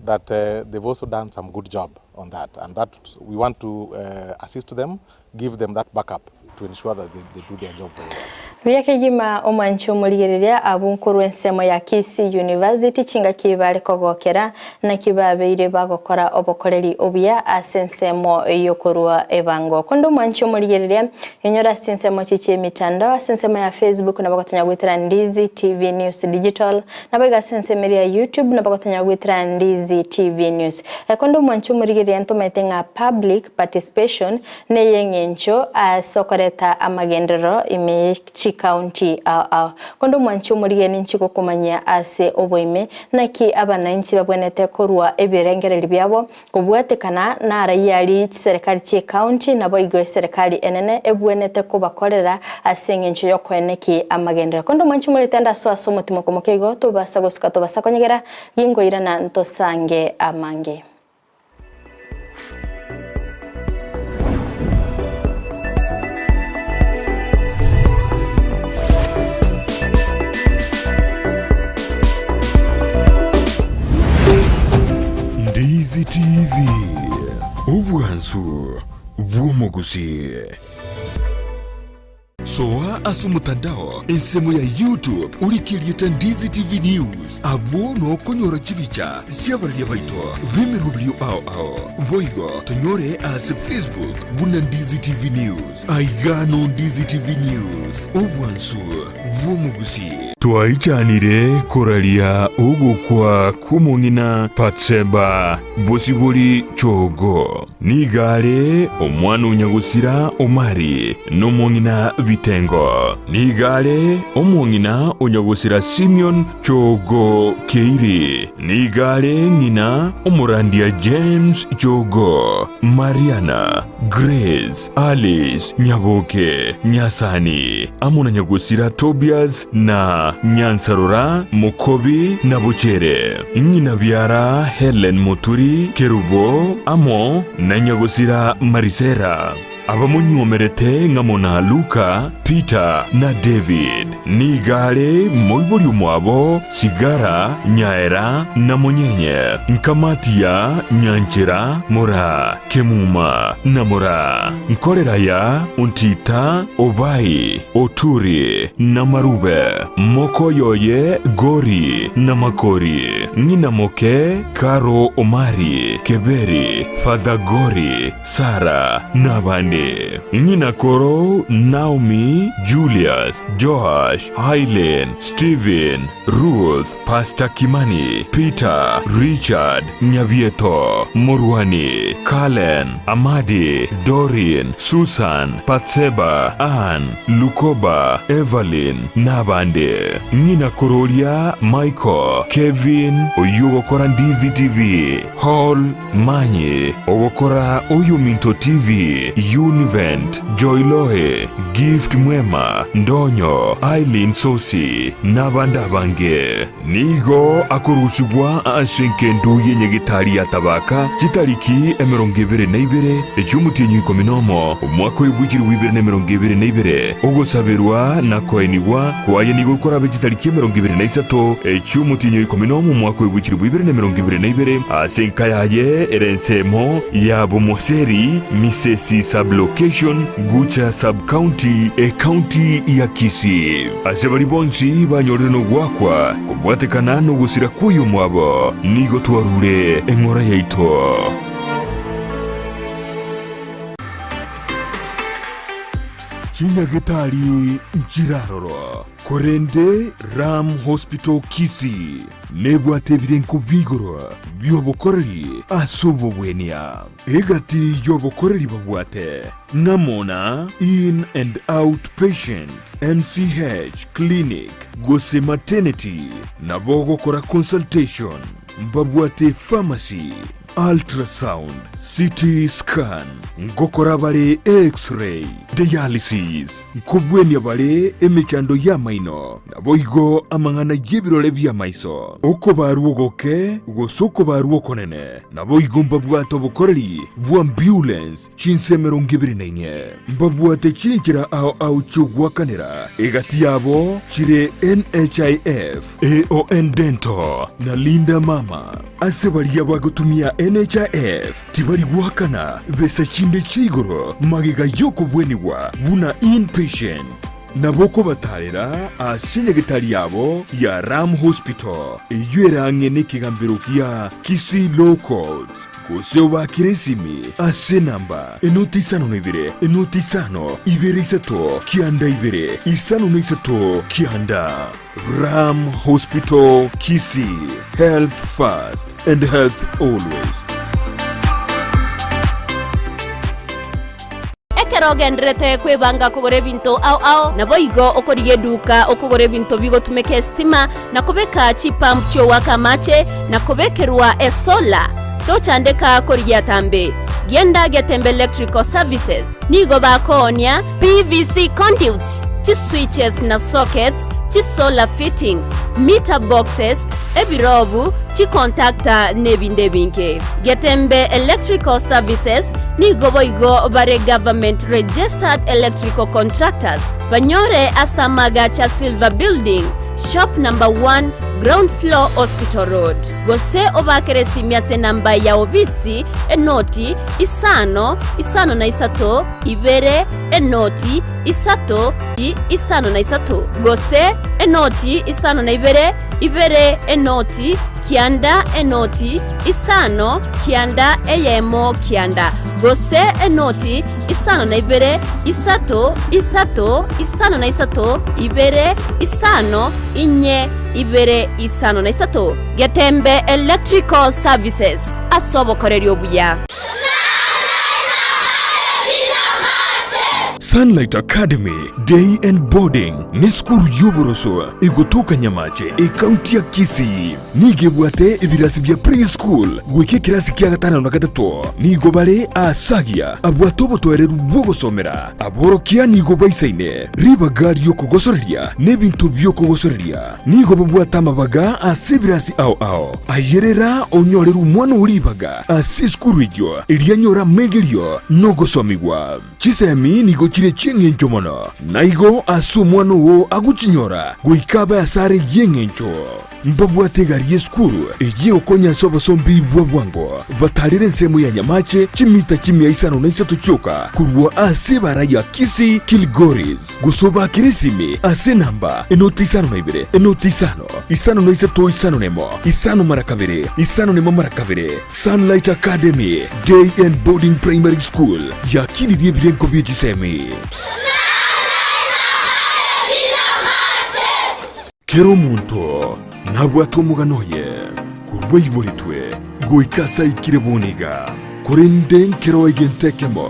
that uh, they've also done some good job on that. And that we want to uh, assist them, give them that backup to ensure that they, they do their job very well. Byakegima omwanchi omorigereria abunkurwa ensemo ya Kisii University chingaki bare kogokera naki babeire bagokora obokoreri obuya ase ensemo yokorwa ebango kondo omwanchi omorigereria enyora ase ensemo chichi emitandao ase ensemo ya Facebook nabo gotonya gwitira Ndizi TV News Digital nabo iga ase ensemo ya YouTube nabo gotonya gwitira Ndizi TV News. Kondo omwanchi omorigereria ntomete ng'a public participation neyeng'encho ase okoreta amagenderero ime county ao kondo mwanchi omorigeni nchiko kumanya ase oboime naki abananchi babwenete korwa ebirengereri byabo kobwatekana na arayari serikali chi county nabo igo serikali enene ebwenete kubakorera ase eng'encho yokoeneki amagendero kondo mwanchi moritenda so ase omotima komokeigo tobasa gosika tobasa konyegera gingoirana ntosange amange. Ndizi TV obwansu bw'omuguzi soa ase omotandao ensemo ya YouTube orikeriete Ndizi TV News abwo nokonyora chibicha chiabararia baito b'emeroberio ao ao boigo tonyore ase Facebook buna Ndizi TV News aigano Ndizi TV News obwansu bw'omuguzi. Twaichanire koraria ogokwa kw'omong'ina Batseba bosibori chogo nigare omwana onyagosira Omari n'omong'ina Bitengo nigare omong'ina onyagosira Simeon Chogo Keiri nigare ng'ina omorandia James Chogo Mariana Grace Alice Nyaboke Nyasani amo na nyagosira Tobias na Nyansarora Mukobi na Buchere nyina biara Helen Muturi Kerubo amo na nyagosira Marisera abamunywomerete ng'amona Luka Peter na David nigare moibori omwabo Sigara Nyaera na Monyenye Nkamatia Nyanchera Mora Kemuma na Mora Nkoreraya Untita Obai Oturi na Marube Mokoyoye Gori na Makori Ng'inamoke Karo Omari Keberi Father Gori Sara na bandi Ng'ina Koro Naomi Julius Joash Hailen Stephen Ruth Pastor Kimani Peter Richard Nyabieto Morwani Kalen Amadi Dorin Susan Patseba Ann Lukoba Evelyn nabande Ng'ina Kororia Michael Kevin oyogokora Ndizi TV Hall Manyi ogokora Oyuminto TV Univent Joyloe Gift Mwema Ndonyo Aileen Sosi n'abandi abange nigo akorusigwa ase enkendu yenyegitari ya tabaka chitariki emero 22 echi'omotienyi o ikomi nomo, omwaka oyo bw'echilifu ibere na emerongo ebere na ibere, ogosaberwa na koenigwa kwaye nigo korabe chitariki 23 echi'omotienyi o ikomi nomo omwaka oyo bw'echilifu ibere na emerongo ebere na ibere, ase enka yaye ere ensemo ya Bomoseri, Misesi Sub-location, Gucha Sub-county, Ecounty ya Kisii. Ase baria bonsi banyorire nogoakwa kobwatekana nogosira kw'oyomwabo, nigo twarure eng'ora yaito. Chinyagetari nchiraroro, korende Ram Hospital Kisii nebwate ebirengo bi'igoro bi'obokoreri ase obobwenia. Egati y'obokoreri babwate ng'amo na In and Out Patient, MCH Clinic gose Maternity, nabo ogokora consultation, mbabwate pharmacy, ultrasound, CT scan, ngokora bare X-ray, dialysis, nkobwenia bare emechando y'amaino, naboigo amang'ana y'ebirore bi'amaiso, okobarwa ogoke gose okobarwa okonene. Naboigo mbabwate obokoreri bw'ambulance chinse 24. Mbabwate chinchera ao ao chi'ogoakanera, egati yabo chire NHIF, AON Dental, na Linda Mama. Ase baria bagotumia NHIF tibari goakana besa chinde chia igoro magega y'okobwenigwa buna inpatient. Nabo okobatarera ase nyagetari yabo ya Ram Hospital, eyio ere ang'e nekegambero gia Kisii Law Courts, gose obaakere esimi ase enamba enoti isano na ibere enoti isano ibere isato kianda ibere isano na isato kianda. Ram Hospital Kisii, health first and health always. Ekero ogendererete kwebanga kogora ebinto ao ao, naboigo okorigia eduka okogora ebinto bigotumeka esitima, na kobeka chipump chi'ogoaka amache, na kobekerwa esolar. Tochandeka korigia atambe. Genda Getembe Electrical Services. Nigo bakoonia PVC conduits, chiswitches na sockets, chisolar fittings, meter boxes, ebirobu, chicontactor nebinde ebinge. Getembe Electrical Services nigo boigo bare government registered electrical contractors. Banyore ase amagacha Silver Building, shop number 1, ground floor Hospital Road. Gose obaakere esimi ase enamba ya obisi enoti isano, isano na isato, ibere, enoti, isato, isano na isato, gose enoti isano na ibere, ibere, enoti, kianda, enoti, isano, kianda, eyemo, kianda, gose enoti isano na ibere, isato, isato, isano na isato, ibere, isano, inye, ibere, isano na isato. Getembe Electrical Services, ase obokoreri obuya. Sunlight Academy Day and Boarding nesukuru y'oboroso egotoka Nyamache, ekaunti ya Kisii. Nigo ebwate ebirasi bia pre-school goika ekerasi kia gatano na gatato. Nigo bare aasagia abwate obotoereru bw'ogosomera. Aborokia nigo baisaine ribaga ri'okogosoreria na ebinto bi'okogosoreria. Nigo babwate amabaga ase ebirasi ao ao. Ayerera onyorere omwana oo ribaga ase esukuru eyio, erio anyore amaigerio na ogosomigwa. Chisemi nigo chire chi'engencho mono, na igo ase omwana oo agochinyora goika abe asare y'engencho. Mbabwate egari y'esukuru eyio egokonya ase obosombi bwa bwango, batarere ensemo ya Nyamache chimita chimia isano na isato chioka korwa ase ebara ya Kisii Kilgoris. Gose obaakere esimi ase enamba enoti isano na ibere, enoti isano, isano na isato isano na emo, isano mara kabere, isano na emo mara kabere. Sunlight Academy Day and Boarding Primary School yakinirie ebirengo bie chisemi. Kera omonto nabwate omogano oye korwa aiboretwe goika ase aikire bono iga, korende nkero egento ekemo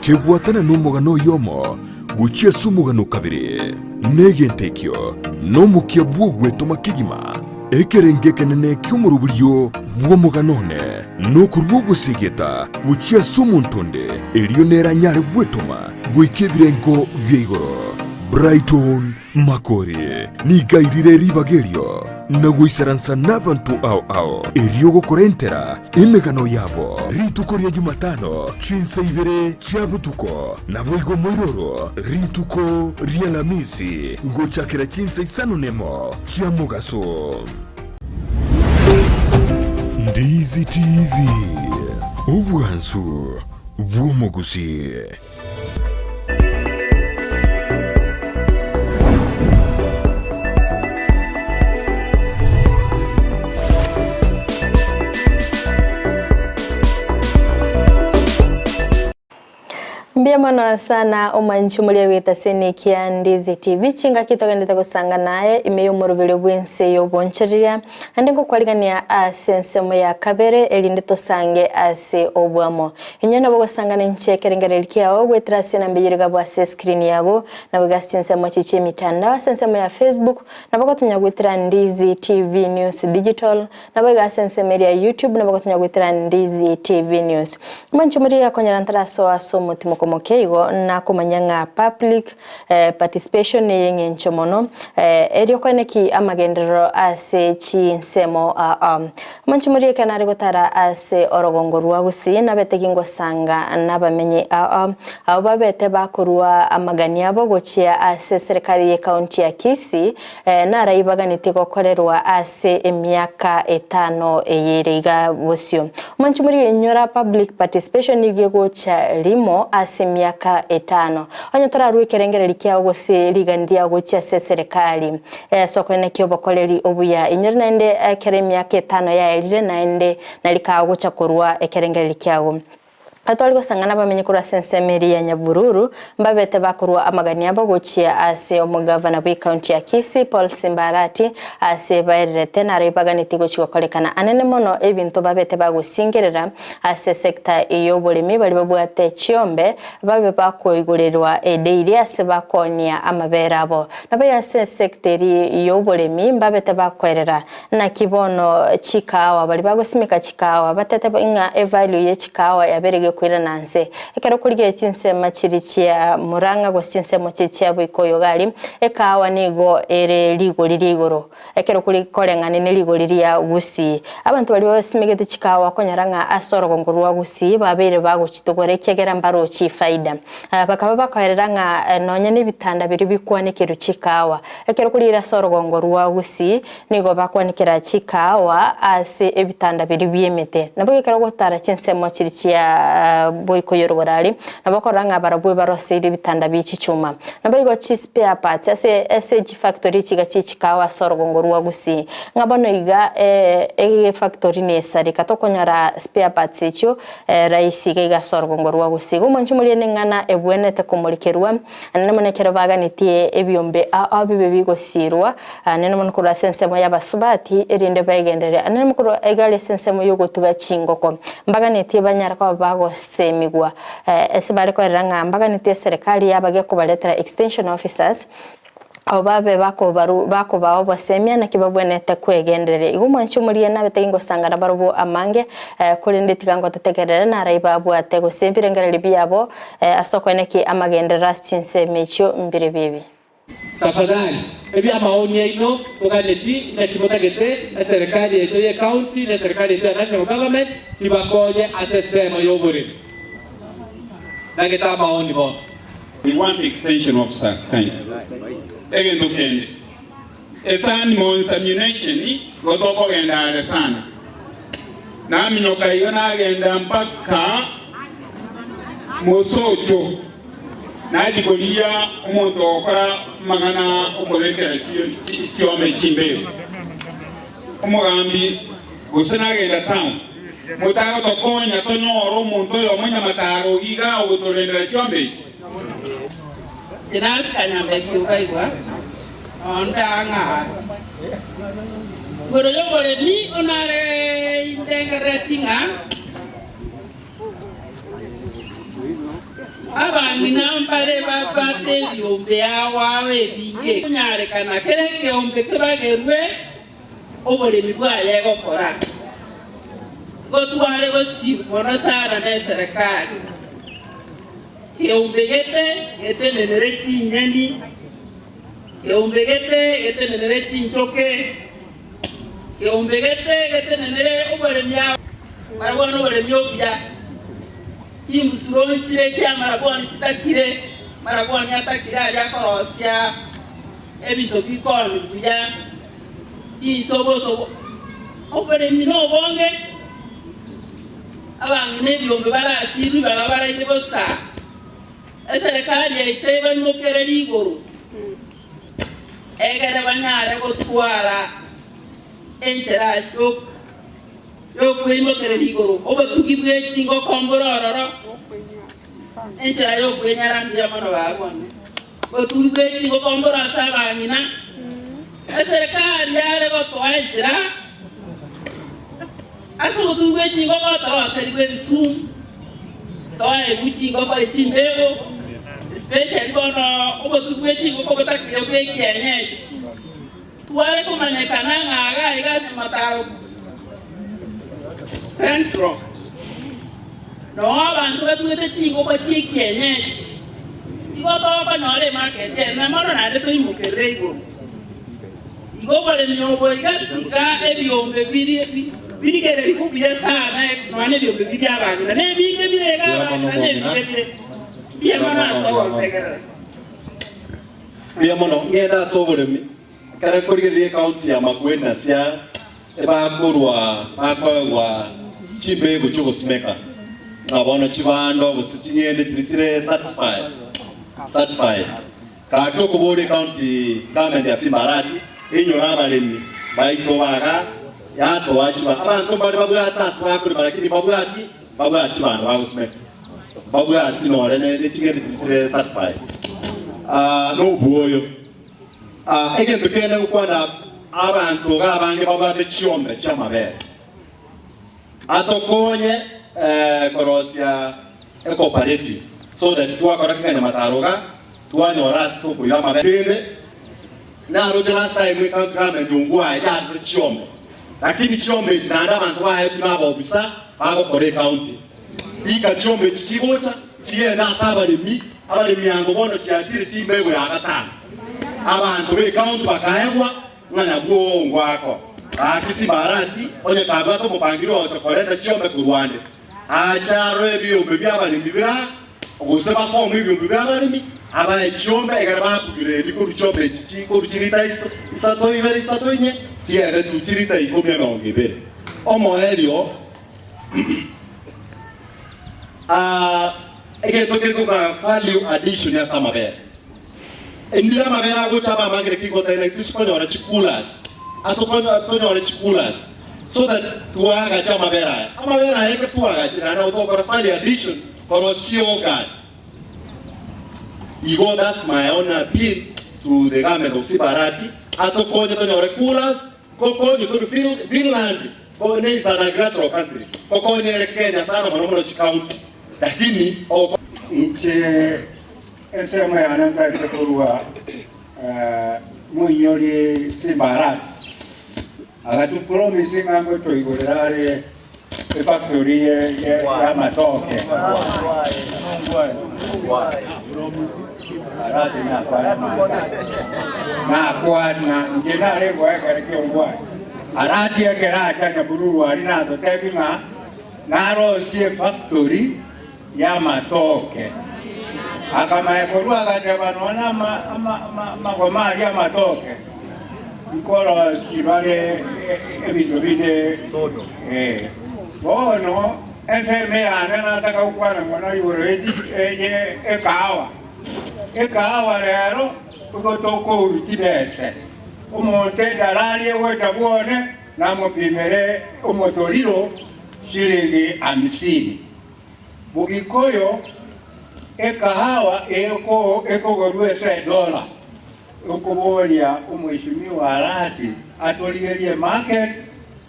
kebwatana nomogano oyomo gochia ase omogano kabere, na egento ekio nomokia bw'ogwetoma kegima. Ekerengo ekenene ki'omoroberio bw'omogano one nokorua ogosegeta gochia ase omonto onde, erio nere anyare gwetoma goika ebirengo bia igoro. Brighton Makori nigo airire ribaga erio. na goisaransa n'abanto ao ao, erio gokorentera emegano yabo. Rituko ria Jumatano, chinsa ibere chia botuko, naboigo moiroro rituko ri'Alamisi, gochakera chinsa isano nemo chia mogaso. Ndizi TV, obwansu bw'omogusii. Mbuya mono sana omwanchi omoria bw'etaseni kia Ndizi TV chingaki togendete gosanga naye ime y'omoroberi bw'ense y'obonchoreria naende ngokwarigania ase ensemo ya kabere erinde tosange ase obwamo. Inwe nabo gosangana inche ekerengererio kiao goetera ase enamba eyio rigabwo ase escreen yago, nabo iga ase chinsemo echi chi'emitandao ase ensemo ya Facebook, nabo gotonya goetera Ndizi TV News Digital, nabo iga ase ensemo eria ya YouTube nabo gotonya goetera Ndizi TV News. Mwanche moria konyora ntarasoa ase omotimoko moke igo nakomanya ng'a public participation neyeng'encho mono erio koeneki amagenderero ase chinsemo aa. Omonche moria ekero nare gotara ase orogongo rwa Gusii nabete gingosanga nabamenyi aa abwo babete bakorua amagani abo gochia ase eserekari ye county ya Kisii naraibaganeti gokorerwa ase emiaka etano eye ere iga bosio. Omonche moria inyora public participation nigo egocha rimo ase emiaka etano. Onye torarue ekerengereri kiao gose rigani riao gochia ase eserekari ase okoenekia obokoreri obuya, inyore naende ekero emiaka etano yaerire naende nari kagocha korua ekerengereri kiago. Atware gosang'ana abamenyi korwa ase ensemo eria ya Nyabururu, mbabete bakorua amagani abo gochia ase omogavana bw'ecounty ya Kisii, Paul Simba Arati, ase baererete naro ibaganeti gochia gokorekana anene mono ebinto babete bagosingerera ase esecta y'oboremi baria babwate chiombe babe bakoigorerwa edairy ase bakoonia amabere abo. Nabo ase esecta eria y'oboremi mbabete bakoerera Naki bono chikaawa, baria bagosimeka chikaawa, batete ng'a evalue ye chikaawa yabeire gekoirana nse. Ekero okorigereria chinsemo chiria chia Murang'a gose chinsemo chiria chia Boikoyo iga aria, ekaawa nigo ere rigori ria igoro ekero kori koreng'ana ne rigori ria Gusii. Abanto baria basimegete chikaawa okonyora ng'a ase orogongo rwa Gusii babeire bagochitogora ekiagera mbarochi efaida. Bakaba bakoerera ng'a nonya na ebitanda biria bikwanekerwe chikaawa, ekero korigereria ase orogongo rwa Gusii, Nigo bakwanikera chikaawa ase ebitanda biria bi'emete. Nabo ekero ogotara chinsemo chiria chia boikoyo rogoro aria, nabo okorora ng'a barabwo baroseirie ebitanda bie chichuma. Naboigo chi spare parts ase ase chifactory chiga chie chikaawa ase orogongo rwa Gusii. Ng'a bono iga efactory nesareka tokonyora spare parts echio rahisi iga iga ase orogongo rwa Gusii. Igo omwanchi omoria neng'ana ebwenerete komorikerwa. Naende mono ekero baganetie ebiombe ao bibe bigosiirwa, naende mono korwa ase ensemo y'abasubati, erinde begenderere, naende mono korwa iga aria ase ensemo y'ogotuga chingoko. Mbaganetie banyare koba bagosemigwa ase bare korera ng'a mbaganetie eserekari yabage kobaretera extension officers, Abwo babe bakobaru bakobaa obosemia naki babwenerete kwegendereria. Igo omwanchi omoria nabe tari ngosangana barobwo amange, korende tiga ngototegerere narai babwate gose ebirengererio biabo ase okoeneki amagenderero ase chinsemo echio mbire bibi. Tafadhali, ebiamaoni aino toganeti naki motagete eserekari yaito ye county na eserekari yaito ya national government tibakonye ase esemo yoboremi. Nagete amaoni bono. We want extension officers kindly. Egento kende, esani moinsemination igo tokogenda are sana. Naminyoka iga nagenda mpaka Mosocho, nachia korigia omonto ogokora amang'ana okobekera chiombe chimbeo. Omogambi gose nagenda town, motagotokonya tonyore omonto oyomo nyamataro iga ogotorendera chiombe echi. Inche nasika nyambeki obaigwa onde ang'a igoro y'oboremi onare indengerereti ng'a Abang'ina mbare babwate ebiombe ao ao ebinge, konyarekana kera ekeombe kebagerwe oboremi bwaye gokora. Igo tware gosiu mono sana neserekari. Keombe gete getenenere chinyeni, keombe gete getenenere chinchoke. Keombe gete getenenere oboremi aba barabwo noboremi obuya, chimbusuro nchire chi'amarabwoni chitakire, amarabwoni atakire aria akorosia ebinto bikoni buya, chinsobosobo. Oboremi nobonge, abang'ina ebiombe barasirwe ibaga baraire bosa, eserekari yaito ebaimokererie igoro. Egere banyare gotwara enchera y'okweimokereria igoro, obotugi bwe chingoko mbore ororo, enchera y'okwenyara mbuya mono barwane. Obotugi bwe chingoko mbore ase abang'ina, eserekari yare gotoa enchera ase obotugi bwe chingoko toroserigwe ebisumu, toegwe chingoko echimbego. Especially bono obotuko bwe chingoko botakire bwe kienyeji, tware komanyekana ng'a iga iga Nyamataro Central noo abanto batugete chingoko chie kienyeji, igo tokonyora emarket enene mono naende toimokerere igoro. Igo oboremi obo iga tiga ebiombe birie birigererigwe buya sana nonya na ebiombe biria bia abang'ina na ebinge bire iga abang'ina na ebinge bire. Mbuya mono ase ogontegerera. Mbuya mono ng'ende ase oboremi ekero nkorigereria ecounty ya Makueni na Siaya ebakorwa bakoegwa chimbegu chiogosimeka ng'a bono chibando gose ching'ende chiria chire certified certified. Gaki okoboria ecounty government ya Simba Arati einyore abaremi baito baga yatoa chiba abanto mbare babwate ase bakorema lakini mbabwati mbabwati chibando bagosimeka. Mbabwati nore ne ching'encho chiria chire certified. Nobwoyo. Egento kende ngokwana abanto iga abange babwate chiombe chi'amabere. Atokonye korosia ecooperative so that twakora keganya-mataro iga twanyora ase tokoira amabere. Kende naroche last time ecounty government Ongwae yarure chiombe lakini chiombe echi naende abanto baetwe na abaofisa bagokora ecounty. Rika chiombe echi chigocha, chigende ase abaremi, abaremi ango bono chiachire chimbego ya gatano. Abanto b'ecounty bakaegwa ng'a nabwo ongwako. Gaki Simbarati, onye kabwate omopangiri ogocha korenta chiombe korwa ande, ache arore ebiombe bi'abaremi bira, gose baforme ebiombe bi'abaremi, abae chiombe ekero baupgrade korwa chiombe echi chi korwa chilita isato ibere isato inye, chigende tu chilita ikomi emerongo ebere. Omoerio. Egento kere koba value addition ase amabere. Ndire amabere agocha abe amange naki goteba naki tosikonyora chicoolers, atokonyore chicoolers so that twagache amabere aya. Amabere aya ekero twagachire naende nabo togokora value addition korosia yogurt. Igo that's my own appeal to the government of Sibarati atokonye tonyore coolers Kokonye korwa Finland ko ne is an agricultural country kokonye ere Kenya sana mono mono chi county lakini ogoko. Inche ensemo yane ntaete korwa moinyori Simba Arati agatupromise ng'a ngotoigorera are efactory y'amatoke. Arati nakwana mambia, nakwana inche nare ngoa ekero ki'ongwae. Arati ekero acha nyabururu aria natotebie ng'a narosie efactory y'amatoke. Akamanya korwa agateba nonya amagoma aria amatoke nkorosie bare ebinto binde. Bono ensemo yane nataka gokwana mono igoro ye ekahawa. Ekahawa rero igo tokourwa chibese. Omonto edalari egocha bwone namopimere omotoriro shilingi hamsini. Bogikoyo ekahawa ekogorwa ase edola. Nkoboria omweshimiwa Arati atorigerie emarket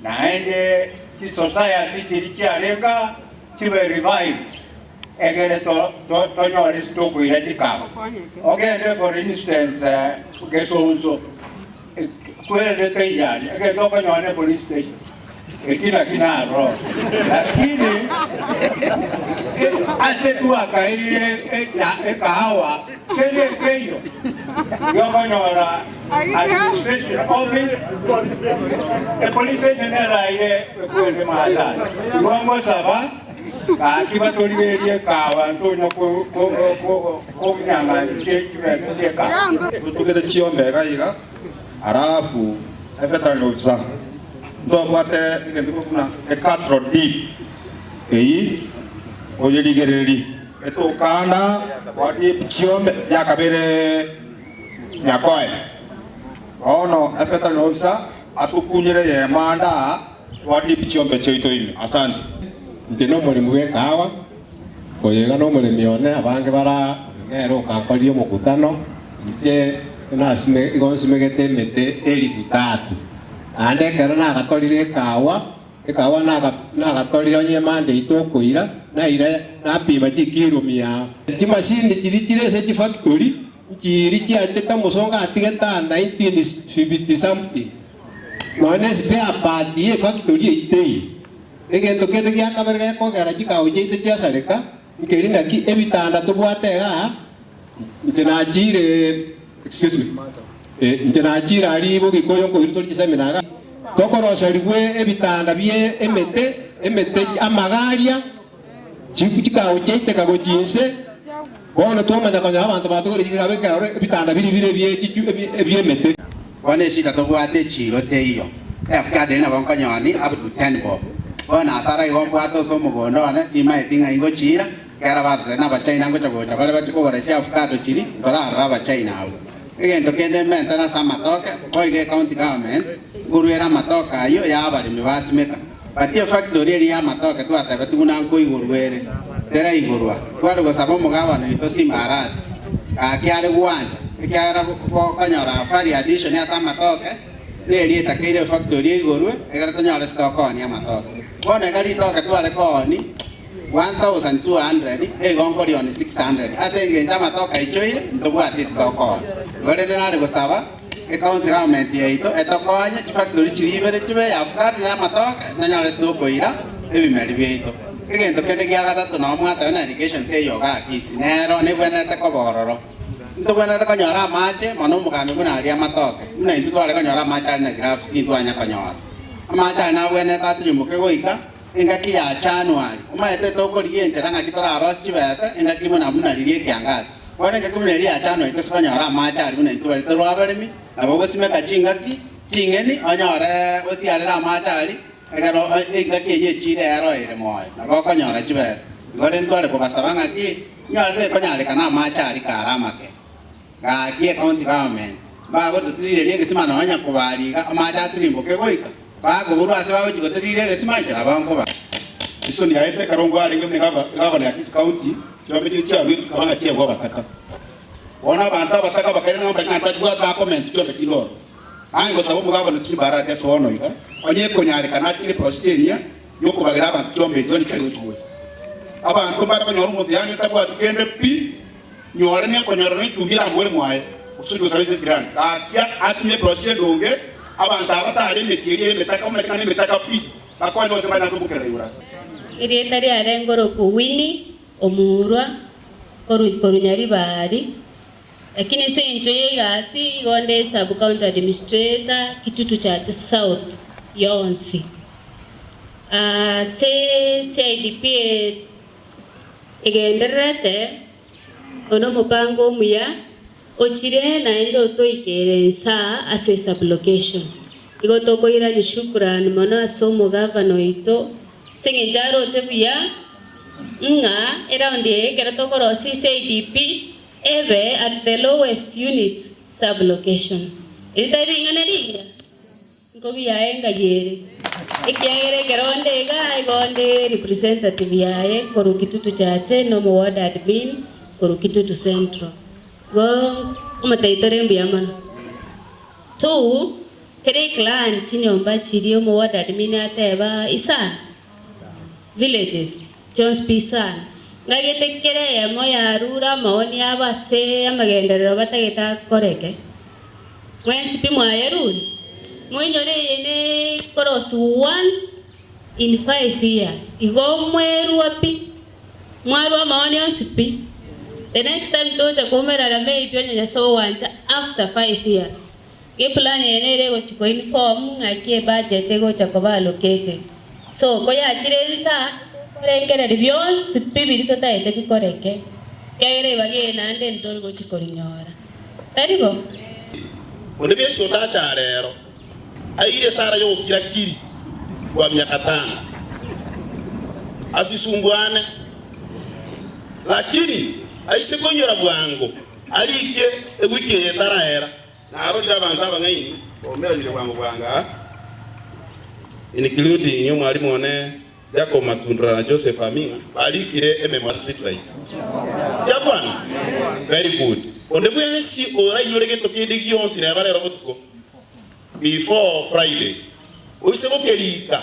naende chisociety chiria chiarenge aa chibe revived egere tonyore ase tokoira chikaba. Ogende for instance Gesonso kwererete iyari egento okonyora ne police station eki naki naroro lakini ase twakairire ekahawa kende nkeiyo. Riokonyora Administration office, e police station eraire ekwende maatani. Igo ngosaba gaki batorigererie ekawa ntonya konyang'anya chibesa chia ekawa. Totugete chiombe iga iga, alafu e veterinary officer ntobwate egento buna e cattle dip eyio oyerigererie etokanda kwa dip chiombe yakabere Nyakoe. Bono e veterinary officer atokunyere eyemo ande aa twa dip chiombe chiaito ime. Asante. Inche nomoremi bw'ekahawa, oyo iga nomoremi one, abange bara oyo nere okankoria omokutano, inche nasime igo nsimegete emete elifu tatu. Naende ekero nagatorire ekahawa, ekahawa naga nagatorire onye emande tokoira, naira napima chikilo mia. Chimashini chiria chire ase chifactory, nchiiri chiachete omosongo atigete aa 1950 something, nonya ne spare part ye efactory eyio teiyo. Egento kende gia kabere gekogera chikago chiaito chiasareka, nkeri naki ebitanda tobwate igaa, inche nachiire, excuse me, eh, inche nachiire aria bogikoyo nkoirwa tori chiseminar igaa, tokoroserigwe ebitanda bie emete, emete amagaria, chikago chiaiteka gochia inse, bono twamanya konyora abanto batogore chikago ekero ebitanda biria bire ebie chichu ebi'emete. Bono esita tobwate echiiro teiyo, eafukado eye nabo nkonyoni up to ten bob. Bono asara igo mbwate ase omogondo one, timaeti ng'ai ngochiira, ekero batotebia na Abachina ngocha gocha bare bachie kogora chiafukado chiria, ntorarore Abachina abwo. Egento kende mmentane ase amatoke, boigo ecounty government nkoruere amatoke ayio ya abaremi basimeka. But efactory eria y'amatoke twatebetigwe buna nkoigorwa ere, teraigorwa. Tware gosaba omogabana oito Simba Arati, gaki are gwancha, ekiagera gokonyora value addition ase amatoke, neria etakeire efactory eigorwe, egere tonyore stock koonia amatoke. Bono iga ritoke tware kooni 1200, nigo nkorioni 600, ase engencho amatoke aichoire, ntobwati stock kooni. Igo rende nare gosaba. Ecounty government yaito etokonye chifactory chiria ibere chibe ya avocado na amatoke tonyore ase tokoira ebimeri biaito. Egento kende gia gatato nabo mwateba na irrigation teiyo igaa Kisii nero nebwenerete koba ororo. Ntobwenerete konyora amache mono omogambi buna aria amatoke buna intwe tware konyora amache aria na graph tintwanya konyora. Amache aya nabwenerete atirimboke goika engaki ya January. Omanyete tokorigia enchera ng'aki torarosie chibesa engaki buna buna riria ekiangasi. Bono engaki buna eria ya January tose konyora amache aria buna intwe baria tore abaremi, nabo ogosimeka chingaki ching'eni onyore osiarere amache aria, ekero engaki eyio echiire ero ere moyo, nabo okonyora chibesa. Igo rende ntware kobasaba ng'aki, nyore tekonyarekana amache aria kare amake. Gaki ecounty government mbagototirireria egesima nonya kobariga iga amache atirimboke goika bakoborwa ase bagochia gotiriria egesima inche nabo nkoba. Isoni yaete ekero ngwarenge buna egavana ya Kisii County, chiombe chiria chiaruetwe chikaba ng'a chiaigwa abataka. Bono abanto abataka bakairana ng'a mbari naende bachia bakomenta chiombe chinde ororo. Naye ngosaba omogavana o Kisii Mbarati ase bono iga, onye ekonyarekana akine eprosijia enyia yokobagera abanto chiombe echio onye chiare gochia gocha. Abanto mbare konyora omonto yaani otabwati kende pi, Nyore nekonyora nechumbi eramore mwaye, gose gosaba ase echirani. Gaki atumie eprosija endonge, abanto aba batare emechie eria y'emetaka, bamanyete ng'a nemetaka pi, bakonye gose banyare koimokerera igoro. Erieta riare ngoroku Winnie Omurwa korwa korwa Nyaribari, lakini ase eng'encho ya egasi igo nde sub county administrator Kitutu Church South yonsi. Ase CIDP Egendererete one omopango omuya ochire naende otoikeire insaa ase esublocation. Igo tokoirania shukrani mono ase omogavana oito ase eng'encho aroche buya ng'a eround eye ekero tokorosia CIDP ebe at the lowest unit Sub-location. Eri tari ring'ana rigiya? Nkobi yaye ngai ere. Ekiagera ekero onde iga igo onde representative yaye korwa Kitutu Chache na omo ward admin korwa Kitutu Central. Igo omotebi tore mbuya mono. Two, kera eclan chinyomba chiria omo ward admin ateba isano, villages chionsi pi isano, ngagete kera eyemo yarure amaoni abo ase amagenderero batagete akoreke. Mwensi pi mwayerure? Moinyore eye ne korosiwa once in 5 years, igo mwerua pi, mwarua amaoni onsi pi. The next time tocha koumerana maybe onye Nyasae ogwancha after 5 years. Eplan eye nere egochi ko inform ng'aki ebudget egocha koba allocated. So koyachire ensa tokorengereria bionsi pi biria totaete bikoreke, ekiagera ebaga eye naende ntori gochi korinyora. Tari bo? Onde bwensi otache arero, aire esara y'ogokira kiri kwa miaka tano, asisumbuane, lakini aise koinyora bwango, arike ewiki eye etaraera. Narorire abanto abang'aini baumeranire bwango bwango aa, including omwalimu one Jacob Matundura na Joseph Aming'a, barikire ememo ya street lights. Chiakwana? Very good. Onde bwensi orainyore gento kende gionsi neba rero botuko before Friday, oise gokerika,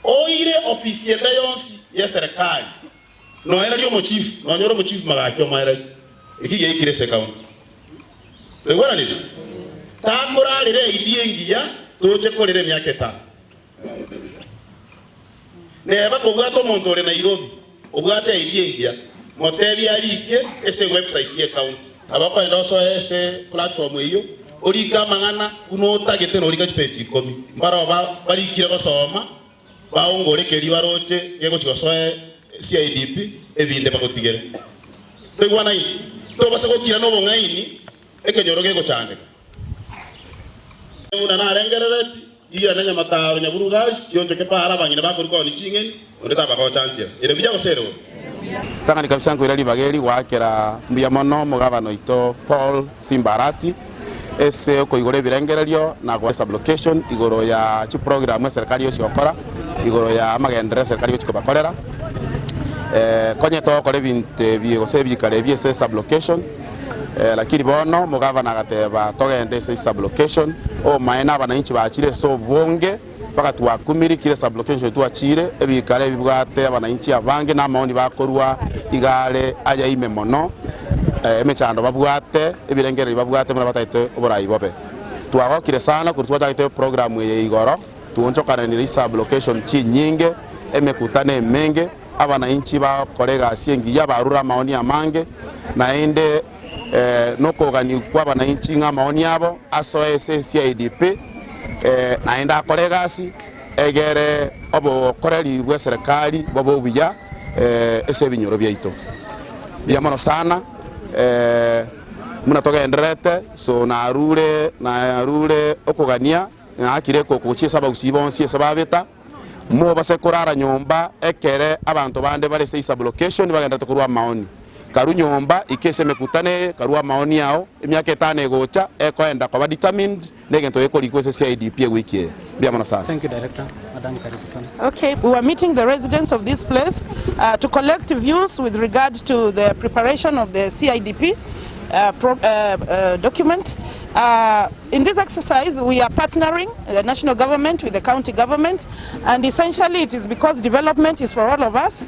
oire ofisi ende yonsi y'eserekari, Noererie omochifu, nonyore omochifu magaki omoererie. Eki giaikire ase ecounty. Twaigwananire? Takorarera eidea engiya toche korera emiaka etano. Neba kobwate omonto ore Nairobi obwate idea engiya, motebie arike ase ewebsite ye county. Nabo okoenda osoe ase platform eyio, orike amang'ana buna otagete norika chipeji ikomi. Mbaroo barikire gosoma Baongore keria baroche gegochia gosoa CIDP ebinde bagotigere. Toigwanaini? Tobasa gokira nobong'aini ekenyoro gegochandeka. Buna narengerereti, chiirane nyamataro nyaburugachi chionchoke paara abang'ina bakorwa koonia ching'eni, onde tabagochanchera. Ere buya gose ere bobe? Tang'ani kabisa nkoira ribaga eri goakera mbuya mono omogabana oito Paul Simba Arati ase okoigora ebirengererio na goa sublocation igoro ya chiprogram eserikari egochi gokora, igoro ya amagenderero eserikari egochi kobakorera. Konye togokora ebinto ebi gose ebikaro ebi ase esublocation, lakini bono omogavana agateba togende ase esublocation, obomaene abanainchi bachire ase obonge mpaka twakumiri kera esublocation twachire, ebikaro ebibwate abanainchi abange na amaoni bakorwa iga are aya ime mono, emechando babwate, ebirengererio babwate buna batagete oborai bobe. Twagokire sana korwa twachagete eprogram eye igoro, twonchokananire esublocation chinyinge, emekutano emenge, abanainchi bagokora egasi engiya barure amaoni amange, naende nokogania kw'abanainchi ng'a amaoni abo asoe ase CIDP, naende akore egasi egere obokoreri bw'eserekari bobe obuya ase ebinyoro biaito. Mbuya mono sana buna togendererete, so narure narure okogania naakire ekoko gochia ase abagusii bonsi ase babeta. Mobase korara nyomba ekere abanto bande bare ase isublocation bagendererete korwa amaoni. Karue nyomba, ika ase emekutano eye, karue amaoni ao, emiaka etano egocha, ekoenda koba determined negento gekorikwa ase CIDP ewiki eye. Mbuya mono sana. Thank you, Director. Madam, karibu sana. Okay, we were meeting the residents of this place to collect views with regard to the preparation of the CIDP document. In this exercise, we are partnering the national government with the county government, and essentially it is because development is for all of us.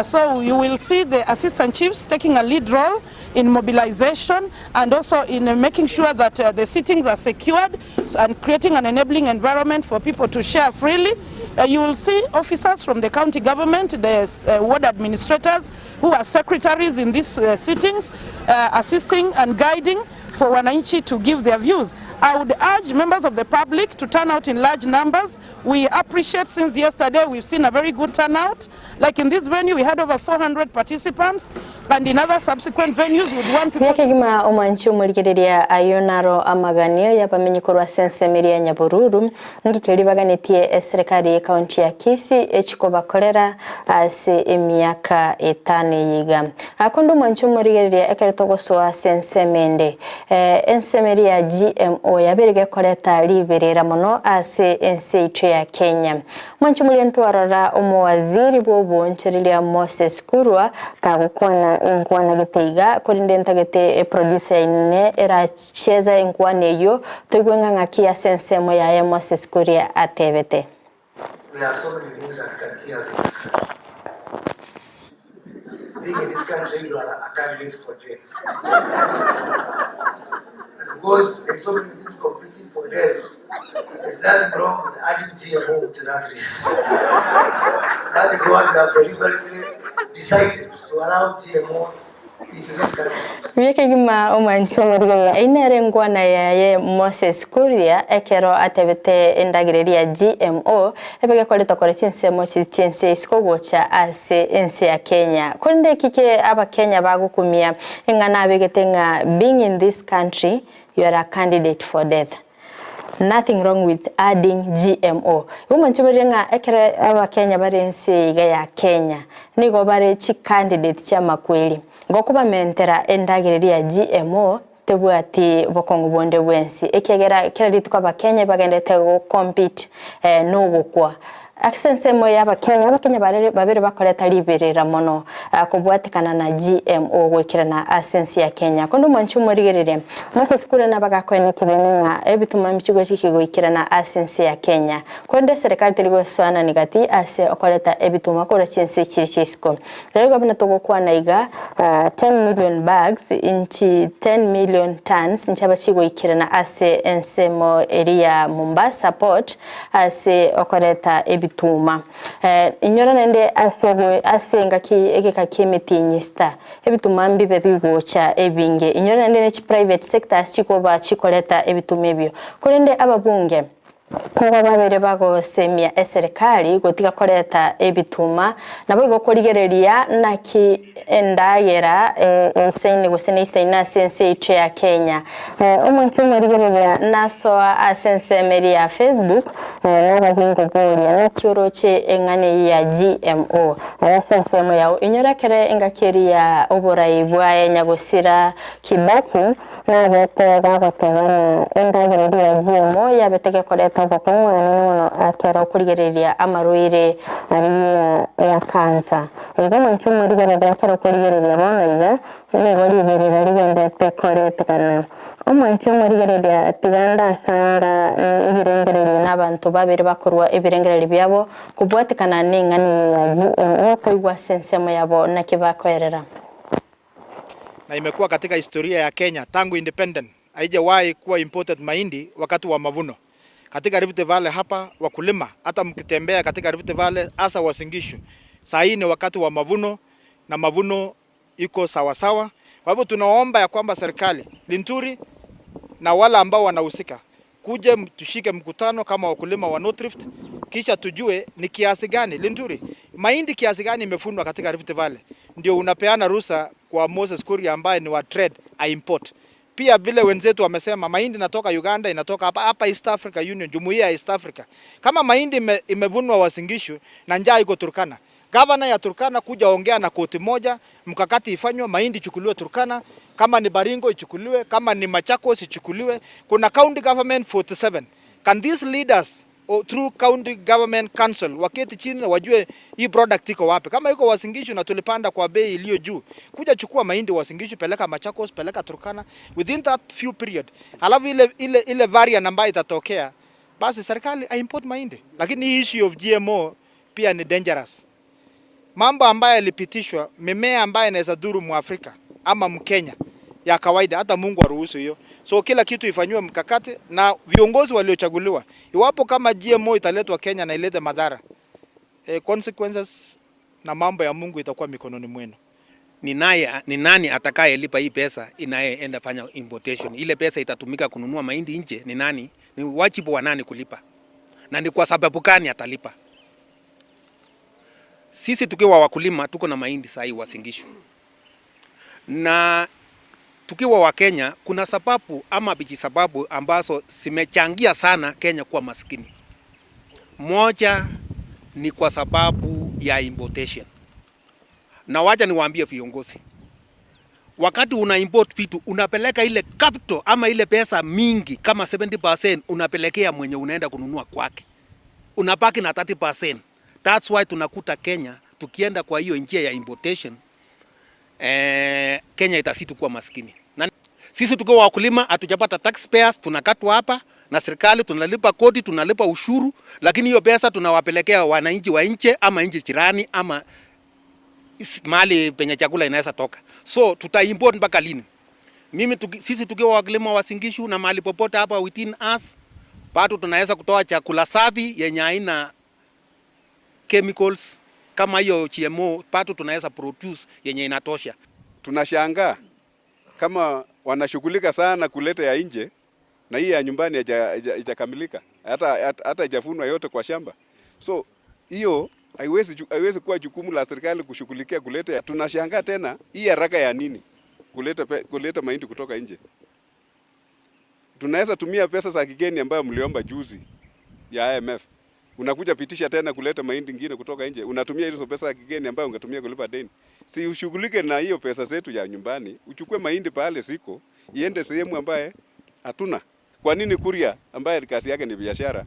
So you will see the assistant chiefs taking a lead role in mobilization and also in making sure that the sittings are secured and creating an enabling environment for people to share freely. You will see officers from the county government, the ward administrators who are secretaries in these sittings, assisting and guiding for wananchi to give their views. I would urge members of the public to turn out in large numbers. We appreciate since yesterday we've seen a very good turnout. Like in this venue we had over 400 participants and in other subsequent venues we'd want people Buya kegima omwanchi omorigereria ayio naro amaganio y'abamenyi korwa ase ensemo eria ya Nyabururu, Ngike ribaganetie eserekari y'ecounty ya Kisii echikobakorera ase emiaka etano eye iga. Akonde omwanchi omorigereria ekero togosoa ase ensemo ende. Ensemo eria ya GMO yabeire gekoreta riberera mono ase ense yaito ya Kenya. Omwanchi omoria ntwarora omowaziri bw'oboonchoreria Moses Kurwa kagokwana enkwana gete iga korende ntagete eproducer yaine eracheza enkwana eyio toigwe ng'a ng'aki ase ensemo yaye Moses Kuria atebete. There are so many things that can kill us in this country. Being in this country, you are a candidate for death. And because there's so many things competing for death, there's nothing wrong with adding GMO to that list. That is why we have deliberately decided to allow GMOs into this country. Biekegima omwanchi omorigereria eyio nere enkwana yaye Moses Kuria ekero atebete endagera eria ya GMO ebe gekoreta kore chinsemo chiri chiense isiko gocha ase ense ya Kenya. Korende eki ke abakenya bagokumia eng'ana abegete ng'a being in this country you are a candidate for death. Nothing wrong with adding GMO. Igo omonche oborire ng'a ekero abakenya bare ense eye iga ya Kenya, nigo bare chicandidate chi'amakweri. Ngokobamentera endagera eria ya GMO tebwati bokong'u bonde bwensi ekiagera kera rituko abakenya bagendete go compete nogokwa. Ase ensemo ya abakenya, abakenya bare babere bakoreta riberera mono kobwatekana na GMO goikerana ase ense ya Kenya. Konde omwanchi omorigereria, Moses Kuria nabagakoenia ekebeene ng'a ebituma mbichigochi kigoikerana ase ense ya Kenya. Korende eserekari teri gosoanani gati ase okoreta ebituma korwa chinse chiri chia isiko. Rero iga buna togokwana iga, 10 million bags inchi 10 million tons nchiaba chigoikerana ase ensemo eria ya Mombasa port ase okoreta ebituma. Inyora naende ase ase engaki egeka ki'emetienyi sita, ebituma mbibe bigocha ebinge. Inyora naende ne chiprivate sectors chikoba chikoreta ebituma ebio. Korende ababunge nigo babeire bagosemia eserekari gotiga koreta ebituma, naboigo korigereria naki endagera eisaine gose neisaine ase ense yaito ya Kenya. Omonto omorigereria nasoa ase ensemo eria ya Facebook, nabaria nkoboria naki oroche eng'ana eyio ya GMO aye ase ensemo yao inyora ekere engaki eria ya oborai bwaye nyagosira Kibaki nabete bagoteba ng'a endagera eria ya GMO yabete gekoreta obokong'u anene mono ekero okorigereria amarwaire aria ya cancer. Igo omonto omorigereria ekero okorigereria bono iga Nigo riberera rigenderete koretekana. Omwanchi omorigereria tiga ndasanga ebirengererio na abanto babere bakorua ebirengererio biabo kobwatekana neng'ana eye ya GMO koigwa ase ensemo yabo naki bakoerera. Na imekuwa katika historia ya Kenya tangu independent haijawahi kuwa imported mahindi wakati wa mavuno. Katika Rift Valley hapa wakulima, hata mkitembea katika Rift Valley hasa Uasin Gishu, saa hii ni wakati wa mavuno na mavuno iko sawasawa. Kwa hivyo tunaomba ya kwamba serikali Linturi na wale ambao wanahusika kuje tushike mkutano kama wakulima wa North Rift, kisha tujue ni kiasi gani Linturi mahindi kiasi gani imefunwa katika Rift Valley, ndio unapeana ruhusa kwa Moses Kuria ambaye ni wa trade a import. Pia vile wenzetu wamesema mahindi inatoka Uganda, inatoka hapa hapa East Africa Union, jumuiya ya East Africa. Kama mahindi imevunwa Uasin Gishu na njaa iko Turkana, gavana ya Turkana kuja ongea na koti moja, mkakati ifanywe, mahindi ichukuliwe Turkana, kama ni Baringo ichukuliwe, kama ni Machakos ichukuliwe. Kuna county government 47. Can these leaders or through county government council waketi chini na wajue hii product iko wapi? Kama iko Uasin Gishu na tulipanda kwa bei iliyo juu, kuja chukua mahindi Uasin Gishu, peleka Machakos, peleka Turkana within that few period. Halafu ile ile ile variant ambayo itatokea, basi serikali import mahindi. Lakini hii issue of GMO pia ni dangerous. Mambo ambayo yalipitishwa, mimea ambayo inaweza dhuru Mwafrika ama Mkenya ya kawaida, hata Mungu aruhusu hiyo. So kila kitu ifanyiwe mkakati na viongozi waliochaguliwa. Iwapo kama GMO italetwa Kenya na ilete madhara, consequences na mambo ya Mungu itakuwa mikononi mwenu. Ni naye, ni nani atakayelipa hii pesa inayeenda fanya importation? Ile pesa itatumika kununua mahindi nje, ni nani? Ni wajibu wa nani kulipa? Na ni kwa sababu gani atalipa? Sisi tukiwa wakulima tuko na mahindi sahi Uasin Gishu, na tukiwa wa Kenya kuna sababu ama vijisababu ambazo zimechangia sana Kenya kuwa maskini. Moja ni kwa sababu ya importation. Na wacha niwaambie viongozi, wakati una import vitu unapeleka ile capital ama ile pesa mingi kama 70% unapelekea mwenye unaenda kununua kwake, unabaki na 30%. That's why tunakuta Kenya tukienda kwa hiyo njia ya importation, Kenya itazidi kuwa maskini. Na sisi tukiwa wakulima hatujapata taxpayers, tunakatwa hapa na serikali, tunalipa kodi, tunalipa ushuru, lakini hiyo pesa tunawapelekea wananchi wa nje ama nchi jirani ama mahali penye chakula inaweza toka. So tutaimport mpaka lini? Sisi tukiwa wakulima wa Uasin Gishu na mahali popote hapa within us, bado tunaweza kutoa chakula safi yenye haina chemicals kama hiyo GMO, bado tunaweza produce yenye inatosha. Tunashangaa kama wanashughulika sana kuleta ya nje na hii ya nyumbani haijakamilika, hata haijafunwa yote kwa shamba. So hiyo haiwezi kuwa jukumu la serikali kushughulikia kuleta. Tunashangaa tena hii haraka ya nini kuleta mahindi kutoka nje. Tunaweza tumia pesa za kigeni ambayo mliomba juzi ya IMF. Unakuja pitisha tena kuleta mahindi ingine kutoka nje. Unatumia hizo pesa za kigeni ambayo ungetumia kulipa deni. Si ushughulike na hiyo pesa zetu ya nyumbani, uchukue mahindi pale siko, iende sehemu ambaye hatuna. Kwa nini Kuria ambaye kazi yake ni biashara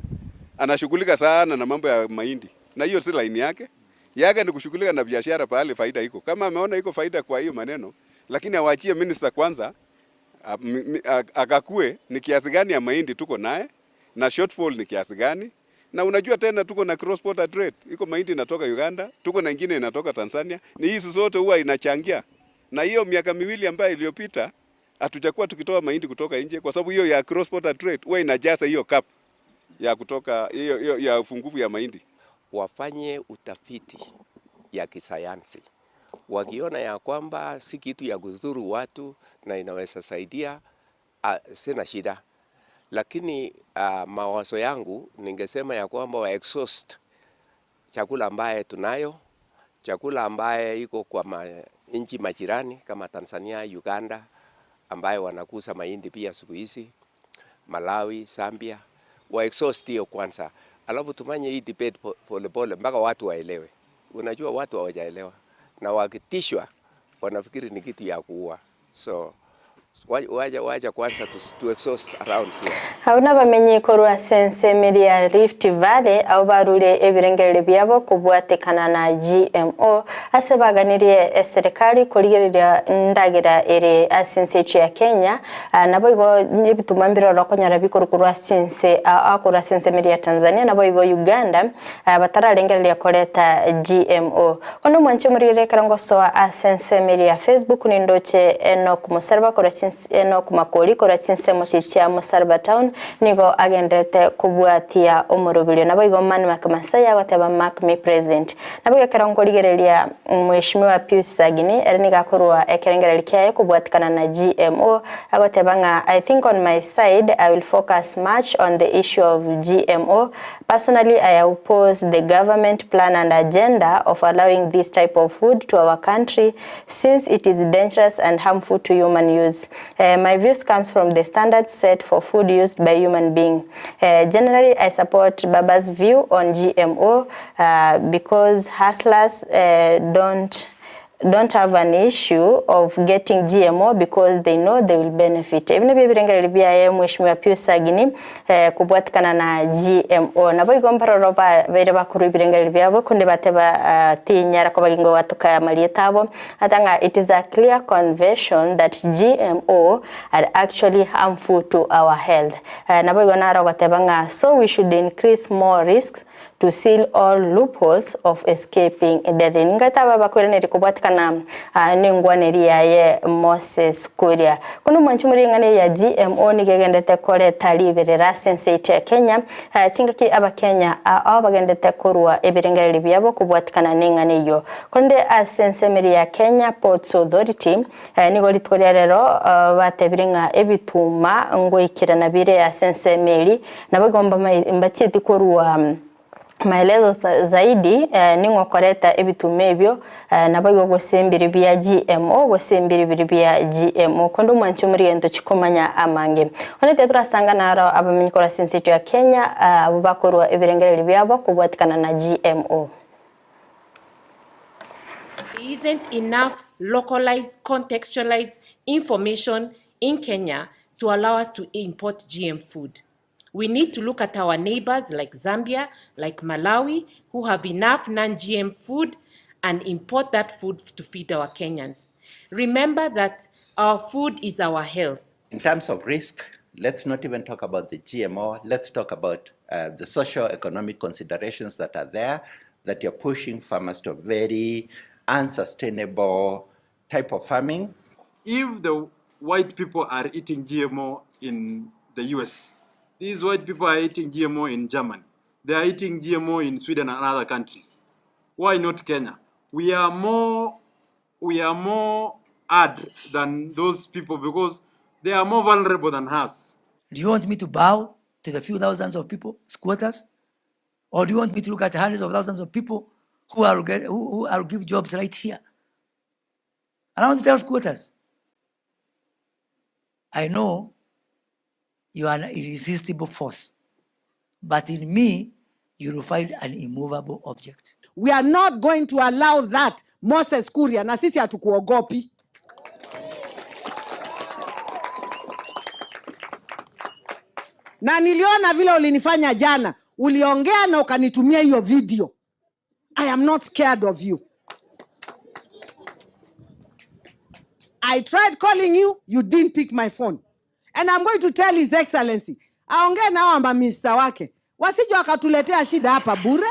anashughulika sana na mambo ya mahindi? Na hiyo si line yake. Yake ni kushughulika na biashara pale faida iko. Kama ameona iko faida kwa hiyo maneno, lakini awachie minister kwanza akakue ni kiasi gani ya mahindi tuko naye na shortfall ni kiasi gani. Na unajua tena tuko na cross border trade, iko mahindi inatoka Uganda, tuko na ingine inatoka Tanzania. Ni hizi zote huwa inachangia. Na hiyo miaka miwili ambayo iliyopita hatujakuwa tukitoa mahindi kutoka nje kwa sababu hiyo ya cross border trade huwa inajaza hiyo cap ya kutoka hiyo ya upungufu ya mahindi. Wafanye utafiti ya kisayansi, wakiona ya kwamba si kitu ya kudhuru watu na inaweza saidia, sina shida. Lakini mawazo yangu ningesema ya kwamba wa exhaust chakula ambaye tunayo, chakula ambaye iko kwa nchi majirani kama Tanzania, Uganda ambaye wanakuza mahindi pia siku hizi, Malawi, Zambia, wa exhaust hiyo kwanza. Alafu tufanye hii debate pole pole mpaka watu waelewe. Unajua watu hawajaelewa na wakitishwa wanafikiri ni kitu ya kuua. So waja kwanza to exhaust around here. Hauna bamenyi korwa sense ya Rift Valley au barure ebirengerere byabo kubwatekana na GMO ase baganirie serikali kurigereria ndagira ere asense ya Kenya nabo igo nibituma mbiro rokonyara bikorukurwa sense akora sense ya Tanzania nabo igo Uganda batararengereria koreta GMO kono mwanche murire karango soa asense ya Facebook ni ndoche Enoch Musaraba kora Enoch Makori kora chinsemo chichia Musaraba Town nigo agendete kubwatia omorobilio nabo igo mani makamasaya goteba mark me president nabo gekera ngorigereria mheshimiwa Pius Sagini eri nigakorwa ekerengereri kiaye kubwatikana na GMO agoteba nga I think on my side I will focus much on the issue of GMO. Personally I oppose the government plan and agenda of allowing this type of food to our country since it is dangerous and harmful to human use. My views comes from the standards set for food used by human being. Generally, I support Baba's view on GMO because hustlers don't have an issue of getting GMO because they know they will benefit. Ebino byebirengereri byaye mheshimiwa Pius Sagini kubwatikana na GMO nabo igomba roba bere bakuru ibirengereri byabo kunde bateba tinyara ko bagingo watuka malietabo atanga it is a clear convention that GMO are actually harmful to our health. Nabo igona rogateba nga so we should increase more risks to seal all loopholes of escaping death. Ngata bakwereneri kubwatikana nengwaneri yaye Moses Kuria. Kuno mwanchi muringane ya GMO nigegendete koreta liberera sense ya Kenya chingaki aba Kenya abagendete korwa ebirengereri byabo kubwatikana nengane iyo. Konde asense meri ya Kenya Ports Authority nigo litkoria rero batebirenga ebituma ngoikirana bire asense meri nabagomba mbachiti korwa maelezo zaidi ningo koreta ebitume ebyo nabo gosembiri bya GMO gosembiri biri bya GMO kondo mwanchi muri ento chikomanya amange onete turasanga naro abamenyi kora sense ya Kenya abo bakorwa ebirengereri byabo kubwatikana na GMO. There isn't enough localized, contextualized information in Kenya to allow us to import GM food. We need to look at our neighbors like Zambia, like Malawi, who have enough non-GM food and import that food to feed our Kenyans. Remember that our food is our health. In terms of risk, let's not even talk about the GMO. Let's talk about the socio-economic considerations that are there, that you're pushing farmers to a very unsustainable type of farming. If the white people are eating GMO in the US, these white people are eating GMO in Germany. They are eating GMO in Sweden and other countries. Why not Kenya? We are more add than those people because they are more vulnerable than us. Do you want me to bow to the few thousands of people, squatters? Or do you want me to look at hundreds of thousands of people who I'll, get, who I'll give jobs right here? And I want to tell squatters, I know you are an irresistible force, but in me, you will find an immovable object. We are not going to allow that. Moses Kuria, na sisi hatukuogopi. Na niliona vile ulinifanya jana, uliongea na ukanitumia hiyo video. I am not scared of you. I tried calling you, you didn't pick my phone. And I'm going to tell His Excellency, aongee na hao mamista wake, wasije wakatuletea shida hapa bure.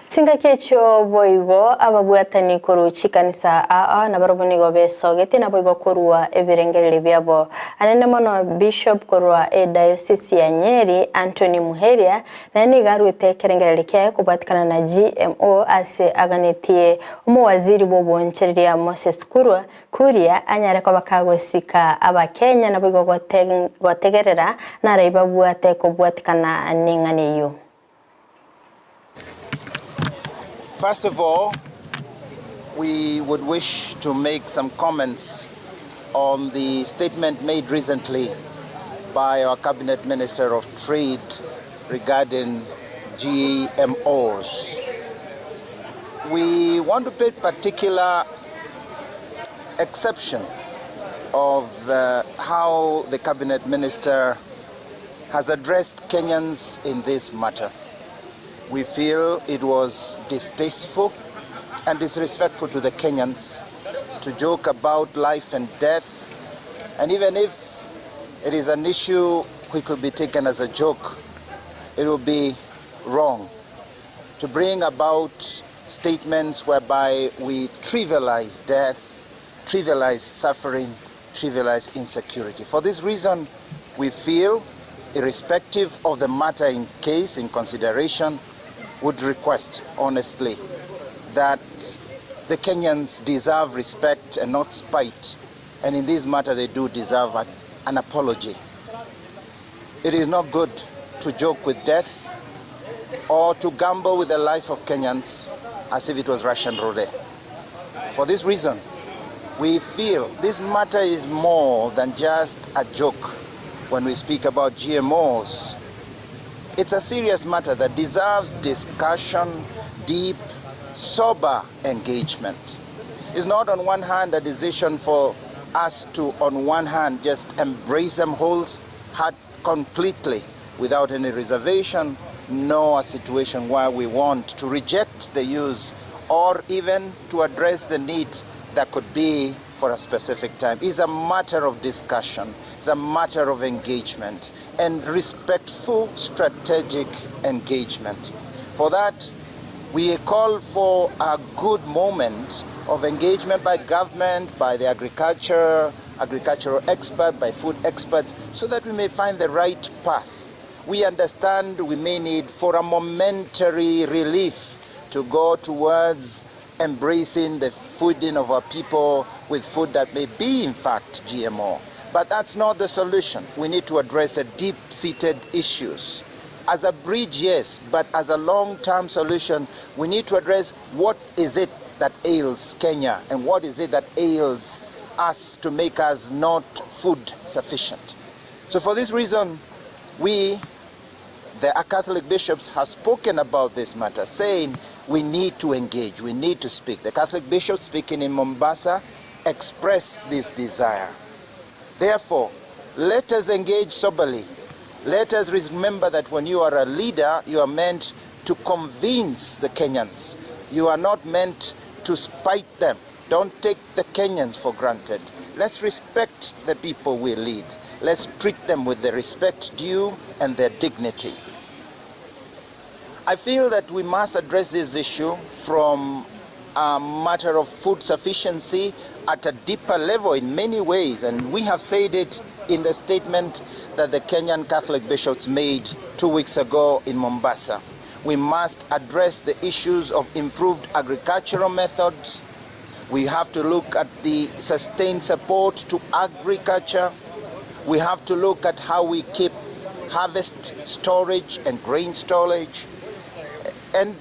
Chingaki echio boigo ababwatani koru chikanisa aa na barabwo nigo besogete na boigo korua ebirengereri biabo anene mono bishop korua ediocese ya Nyeri Anthony Muheria naye nigo arwete ekerengereri kiaye kobwatikana na GMO ase aganetie omowaziri bwa obonchereria Moses Kurwa Kuria anyare koba kagosika abakenya na boigo gotegerera narai babwate kobwatikana n'eng'ana eywo. First of all, we would wish to make some comments on the statement made recently by our Cabinet Minister of Trade regarding GMOs. We want to pay particular exception of how the Cabinet Minister has addressed Kenyans in this matter. We feel it was distasteful and disrespectful to the Kenyans to joke about life and death, and even if it is an issue which could be taken as a joke, it would be wrong to bring about statements whereby we trivialize death, trivialize suffering, trivialize insecurity. For this reason, we feel, irrespective of the matter in case, in consideration, would request, honestly, that the Kenyans deserve respect and not spite. And in this matter, they do deserve an apology. It is not good to joke with death or to gamble with the life of Kenyans as if it was Russian roulette. For this reason, we feel this matter is more than just a joke when we speak about GMOs. It's a serious matter that deserves discussion, deep, sober engagement. It's not on one hand a decision for us to, on one hand, just embrace them whole heart completely without any reservation, nor a situation where we want to reject the use or even to address the need that could be for a specific time. It's a matter of discussion, it's a matter of engagement and respectful strategic engagement. For that, we call for a good moment of engagement by government, by the agricultural expert, by food experts, so that we may find the right path. We understand we may need for a momentary relief to go towards embracing the fooding of our people with food that may be in fact GMO. But that's not the solution. We need to address the deep-seated issues. As a bridge, yes, but as a long-term solution, we need to address what is it that ails Kenya and what is it that ails us to make us not food sufficient. So for this reason, we, the Catholic bishops, have spoken about this matter, saying we need to engage, we need to speak. The Catholic bishops speaking in Mombasa expressed this desire. Therefore, let us engage soberly. Let us remember that when you are a leader, you are meant to convince the Kenyans. You are not meant to spite them. Don't take the Kenyans for granted. Let's respect the people we lead. Let's treat them with the respect due and their dignity. I feel that we must address this issue from a matter of food sufficiency at a deeper level in many ways, and we have said it in the statement that the Kenyan Catholic bishops made 2 weeks ago in Mombasa. We must address the issues of improved agricultural methods. We have to look at the sustained support to agriculture. We have to look at how we keep harvest storage and grain storage. And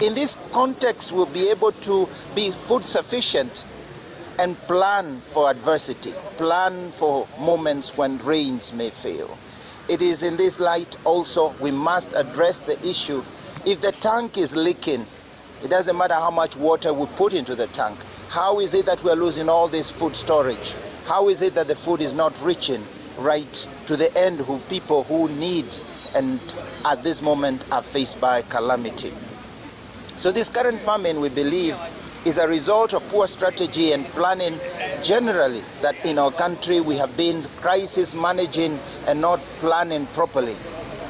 in this context, we'll be able to be food sufficient and plan for adversity, plan for moments when rains may fail. It is in this light also we must address the issue. If the tank is leaking, it doesn't matter how much water we put into the tank. How is it that we are losing all this food storage? How is it that the food is not reaching right to the end who people who need and at this moment are faced by calamity? So this current famine, we believe, is a result of poor strategy and planning generally, that in our country we have been crisis managing and not planning properly.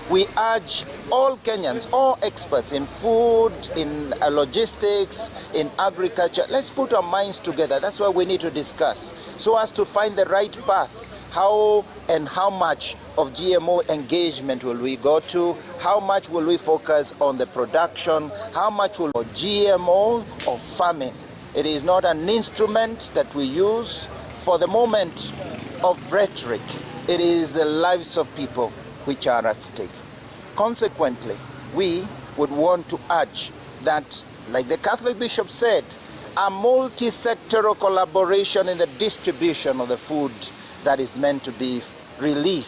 We urge all Kenyans, all experts in food, in logistics, in agriculture, let's put our minds together. That's what we need to discuss, so as to find the right path. How and how much of GMO engagement will we go to? How much will we focus on the production? How much will GMO or farming? It is not an instrument that we use for the moment of rhetoric. It is the lives of people which are at stake. Consequently, we would want to urge that, like the Catholic Bishop said, a multi-sectoral collaboration in the distribution of the food that is meant to be relief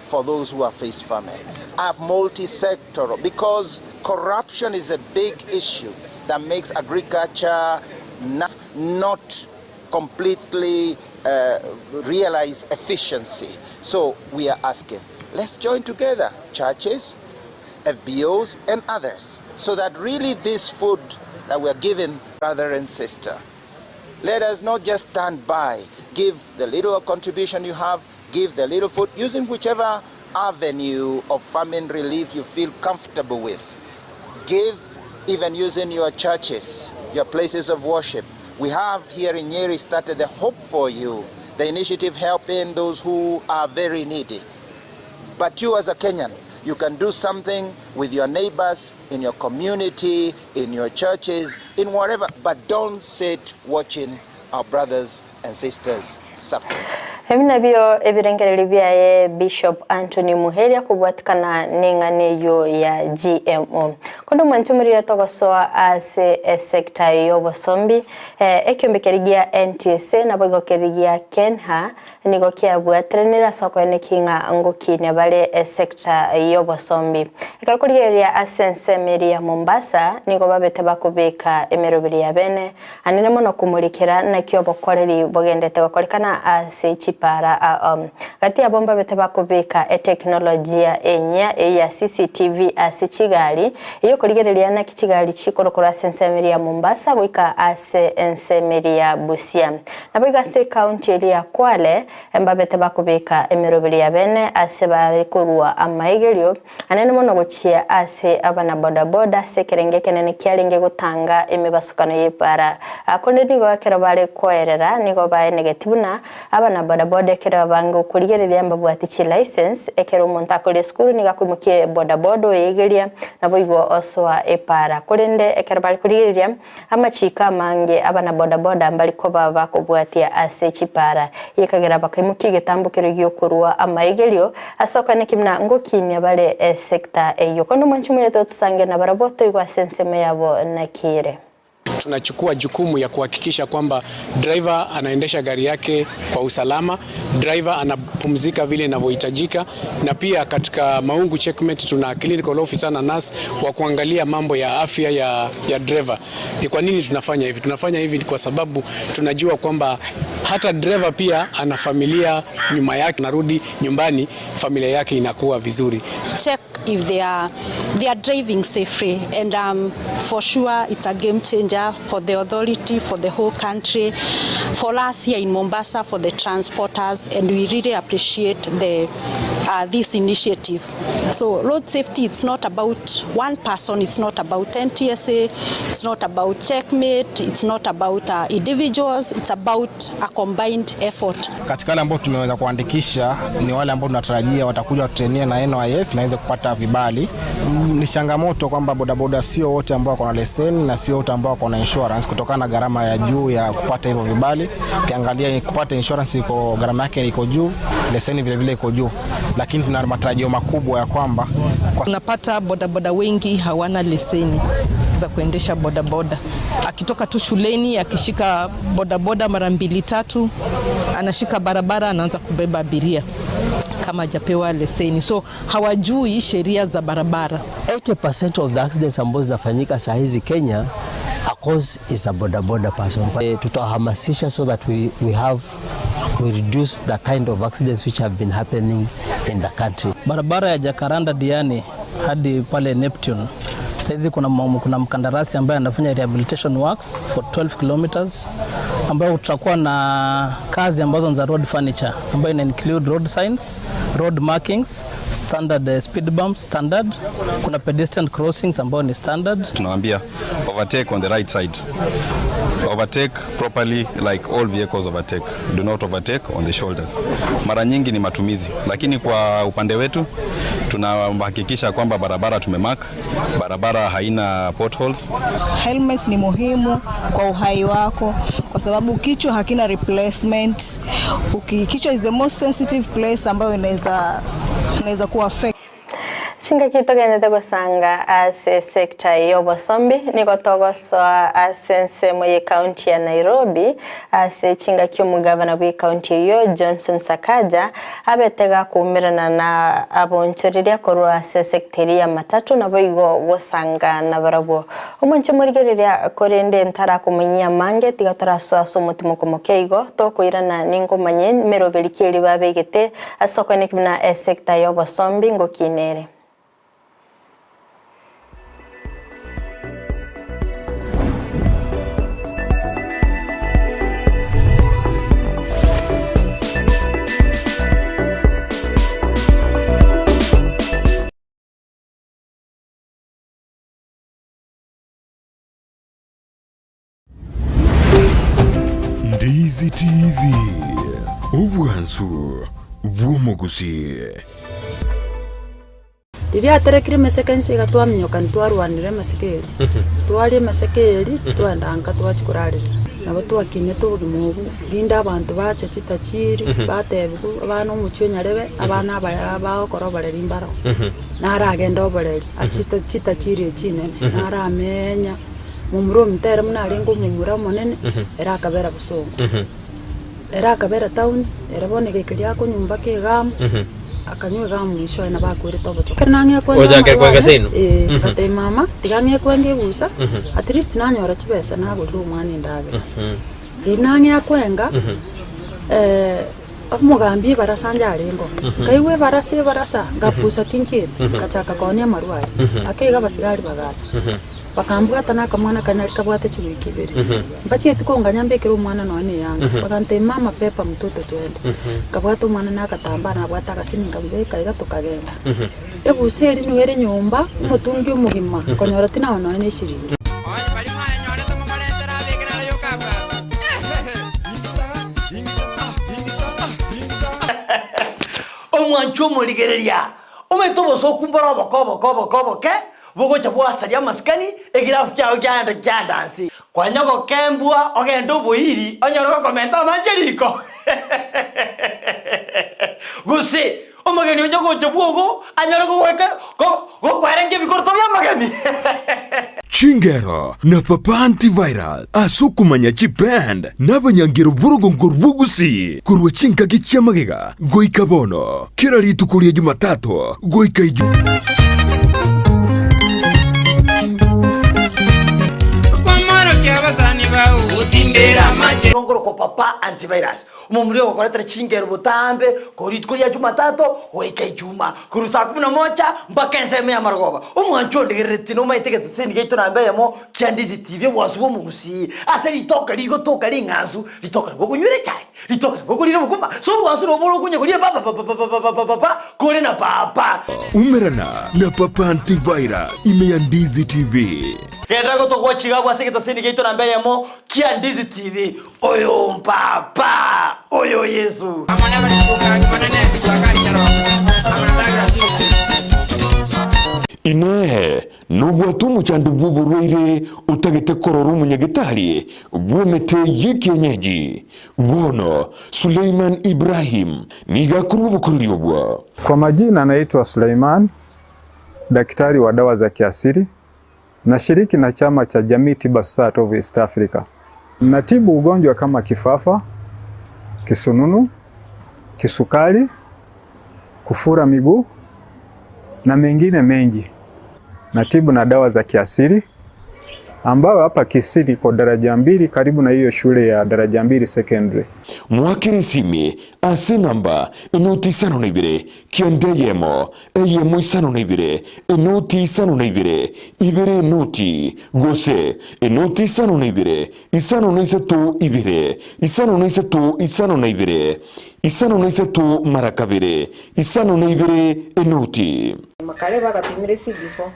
for those who are faced famine. A multi-sectoral, because corruption is a big issue that makes agriculture not completely realize efficiency. So we are asking, let's join together, churches, FBOs and others, so that really this food that we are giving, brother and sister, let us not just stand by. Give the little contribution you have, give the little food, using whichever avenue of famine relief you feel comfortable with. Give even using your churches, your places of worship. We have here in Nyeri started the Hope for You, the initiative helping those who are very needy. But you as a Kenyan, you can do something with your neighbors, in your community, in your churches, in whatever, but don't sit watching our brothers and sisters suffer. Ebi nabyo ebirengereri byaye Bishop Anthony Muheria kubwatikana n'eng'ana ya GMO. Kondo mwantu murire togosoa ase esekta y'obosombi ekiombekeri gia NTSA nabo igokeri gia Kenha nigo kiabwatiranire soko ene kinga ngokine bale esekta y'obosombi. Ekero kurigereria ase ensemeri ya Mombasa nigo babete bakubika emerobiri ya bene anene mono kumurikira nakio bokoreri bogendete gokorekana ase chipara gati abo mbabete bakubika eteknolojia enya ya CCTV ase chigali iyo kurigereria na kichigali chikorokora ase ensemeri ya Mombasa goika ase ensemeri ya Busia nabo igase county ya Kwale mbabete bakubika emerobiri ya bene ase bari kurua amaigerio anene mono gochia ase abana boda boda sekerenge kenene kiarenge gutanga emibasukano yepara akonde nigo kero bare koerera nigo bae negative na abana boda boda kero bango kurigereria mbabwati chi license ekero omonto akore school niga kwimukie boda boda oyegeria nabo igo osoa epara korende ekero bari kurigereria amachika amange abana boda boda mbari ko baba kobwatia ase chipara yekagera bakaimukie getambukero gyokurwa amaigerio asoka nekimna ngokinia bale sekta eyo kondo mwanchumire totusange na baraboto igwa senseme yabo nakire. Tunachukua jukumu ya kuhakikisha kwamba driver anaendesha gari yake kwa usalama, driver anapumzika vile inavyohitajika, na pia katika Maungu Checkmate tuna clinical officer na nurse wa kuangalia mambo ya afya ya driver. Ni kwa nini tunafanya hivi? Tunafanya hivi kwa sababu tunajua kwamba hata driver pia ana familia nyuma yake, narudi nyumbani familia yake inakuwa vizuri. Check if they are driving safely, and for sure it's a game changer for the authority, for the whole country, for us here in Mombasa, for the transporters, and we really appreciate the this initiative. So road safety, it's not about one person, it's not about NTSA, it's not about Checkmate, it's not about individuals, it's about a combined effort. Katika wale ambao tumeweza kuandikisha ni wale ambao tunatarajia watakuja watrainia na NYS na waweze kupata vibali. Ni changamoto kwamba bodaboda sio wote ambao wako na leseni na sio wote ambao wako na insurance kutokana na gharama ya juu ya kupata hivyo vibali. Ukiangalia kupata insurance iko gharama yake iko juu, leseni vile vile iko juu, lakini tuna matarajio makubwa ya kwamba kwa Unapata bodaboda wengi hawana leseni za kuendesha bodaboda. Akitoka tu shuleni akishika bodaboda mara mbili tatu, anashika barabara, anaanza kubeba abiria kama hajapewa leseni, so hawajui sheria za barabara. 80% of the accidents ambazo zinafanyika saa hizi Kenya, a cause is a bodaboda person. Tutahamasisha so that we reduce the kind of accidents which have been happening in the country. Barabara ya Jacaranda Diani hadi pale Neptune. Saizi kuna mkandarasi ambaye anafanya rehabilitation works for 12 kilometers ambayo tutakuwa na kazi ambazo ni za road furniture ambayo ina include road signs, road markings, standard speed bumps standard, kuna pedestrian crossings ambayo ni standard. Tunawaambia overtake on the right side. Overtake properly like all vehicles overtake. Do not overtake on the shoulders. Mara nyingi ni matumizi, lakini kwa upande wetu tunahakikisha kwamba barabara tumemark, barabara haina potholes. Helmets ni muhimu kwa uhai wako kwa sababu kichwa hakina replacement. Kichwa is the most sensitive place ambayo inaweza kuwa affect. Chingaki togenete gosanga ase sector y'obosombi nigo togosoa ase ensemo ye county ya Nairobi ase chingaki omogavana bwe county eyo Johnson Sakaja abete gakumirana na abonchoreria korwa ase sector ya matatu nabo igo gosanga na barabwo omonche morigereria korende ntarakumanyia mange tiga torasoa ase omotimo komoke igo tokoirana ningomanye meroberi keri babegete ase okweneki buna esector y'obosombi ngokinere. Ndizi TV, obwansu bw'omogusi. Riria aterekire emeseke inse iga twaminyoka ntwarwanire emeseke eria. Twaria emeseke eria, twaenda nka twachia korarera. Nabo twakinete obogima obwo, rinde abanto bacha chitachiri, batebiwa abana omochie onyarebe, abana abaya bagokora oboreri mbaro. Naragenda oboreri, ase chitachiri echi chinene, naramenya, momura ominto ere buna arenge omomura omonene, ere akabera bosongo. Ere akabera town, ere bono egeka akonywa mpaka egamu, akanywa egamu mwisho aye nabo akwerete obochoka. Ekero nang'ea kwenda Ochake amarwa kwenge ane, seino? Ngatebia mama, tiga ng'ee kwenge ebusa, at least nanyora chibesa nagorera omwana endagera. Riria nang'ea kwenga, omogambi ebarasa njarenge oo, nkaigwa ebarasa ebarasa, nkapusa tinchieti, nkachaka koonia amarwa aria. Ake iga abasigari bagacha. Bakambwata na akamwana karia nari kabwate chiwiki ibere. Mbachieti konganya mbekere omwana nonya na eyanga. Bagantebia mama pepa mtoto twende. Nkabwata omwana na agatambaa nabwate agasini nkamobeka iga tokagenda. Ebusa eri nigo ere nyomba, omotungi omogima, nkonyora tinago nonya na eshiringi. Omwancho omorigereria, omanyete obosoku mbore oboke oboke oboke oboke, bogocha bwasaria amasikani, egirafu kiao kiaenda kiaenda nse. Kwanya gokembwa ogende oboiri, onyore gokomenta amache riko. Gose omogeni onye gocha bwogo, anyore gogoika go gokwarenga ebikoroto bi'amageni. Chingero na Papa Antiviral ase okomanya chiband na abanyangero b'orogongo rw'Ogusii korwa chingaki chi'amagega goika bono, kera rituko ria Jumatatu goika Ijumaa. Ngorokwa Papa Antivirus, omomura ogokoretera chingero botambe korwa rituko ria Jumatatu goika Ijumaa, korwa saa kumi na moja mpaka ensemo y'amarogoba. Omwancho ondegereretie nomaete egeteseni giaito namba eyemo kia Ndizi TV obwansu bw'omogusii ase ritoka rigotoka ring'ansu, ritoka rigo okonywera echae, ritoka rigo okorira obokima, so obwansu nobo ore okonya koria papapapapapapapa kore na papa. Umerana na Papa Antivirus ime ya Ndizi TV. Genda gotogwa chigabwa ase egetaseni giaito namba eyemo kia Ndizi TV. Oyo mpapa, oyo Yesu. Nobwate omochando bw'oborwaire otagete korora omonyagetari bw'emete y'ekienyeji. Bono Suleiman Ibrahim nigo akorwa obokoreri obwo. Kwa majina naitwa Suleiman, daktari wa dawa za kiasili, nashiriki na chama cha Jamii Tiba Society of East Africa. Natibu ugonjwa kama kifafa, kisununu, kisukari, kufura miguu na mengine mengi. Natibu na dawa za kiasili ambayo hapa Kisii iko daraja mbili karibu na hiyo shule ya daraja mbili secondary. Moakere esimi ase enamba enoti 52 kenda eyemo eyemo 52 enoti 52 ibere enoti gose enoti 52 53 ibere 53 52 53 mara kabere 52 enoti. Makare bagapimire CD4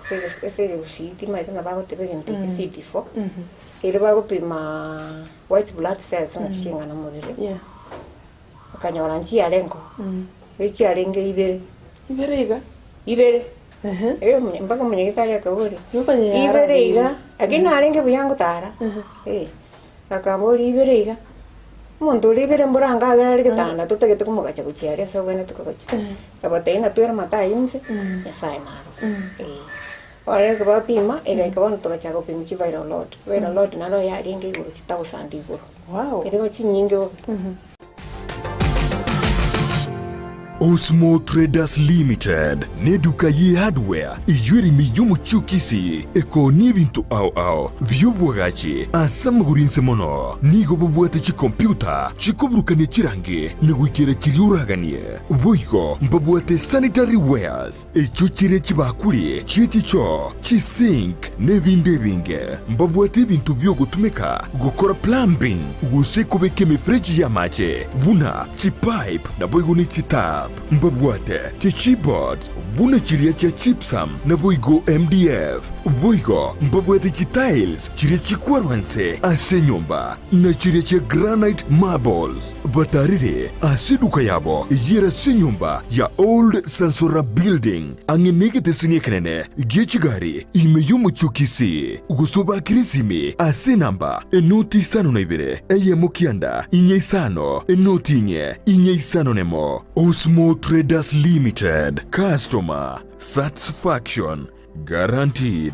ase ase egegusii timaete ng'a bagoteba egento eke CD4, erio bagopima white blood cells ng'a ching'ana mobere, bakanyora nchiarengo, echiarenge ibere. Ibere iga? Ibere, eh mpaka omonyagetari akaboria, ibere iga, lakini narenge buya ngotara, eh, akamboria ibere iga. Omonto oria ibere mbora ange agere are getanda totagete komogacha gochia aria ase obwenerete kogacha. Akabatebia ng'a twere amato ayio inse, Nyasaye naro. Eh. Bono ekero bapima, egaika bono togachaka gopima chi viral load. Viral load naro yarenge igoro chithousand igoro. Erego chinyinge bobe. Osmo Traders Limited neduka ye hardware eyio ere ime y'omochie o Kisii ekoonia ebinto ao ao bi'obwagachi ase amagoro inse mono. Nigo babwate chikompiuta chikoburukania chirangi na goikera chiria oraganie. Boigo mbabwate sanitary wares echio chire chibakuri chie chichoo, chisink na ebinde ebinge. Mbabwate ebinto bi'ogotumeka gokora plumbing gose kobeka emefereji y'amache buna chipipe naboigo ne chitap. Mbabwate chichipboards buna chiria chia gypsum naboigo MDF. Boigo mbabwate chitiles chiria chikwarwa nse ase enyomba na chiria chia granite marbles. Batarire ase eduka yabo eyio ase enyomba ya Old Sansora Building ang'e negeteseni ekenene gie chigari ime y'omochie o Kisii, gose obakere esimi ase enamba enoti 52 eyemo kianda inye isano enoti inye inye isano nemo. Osmo Traders Limited, Customer Satisfaction Guaranteed.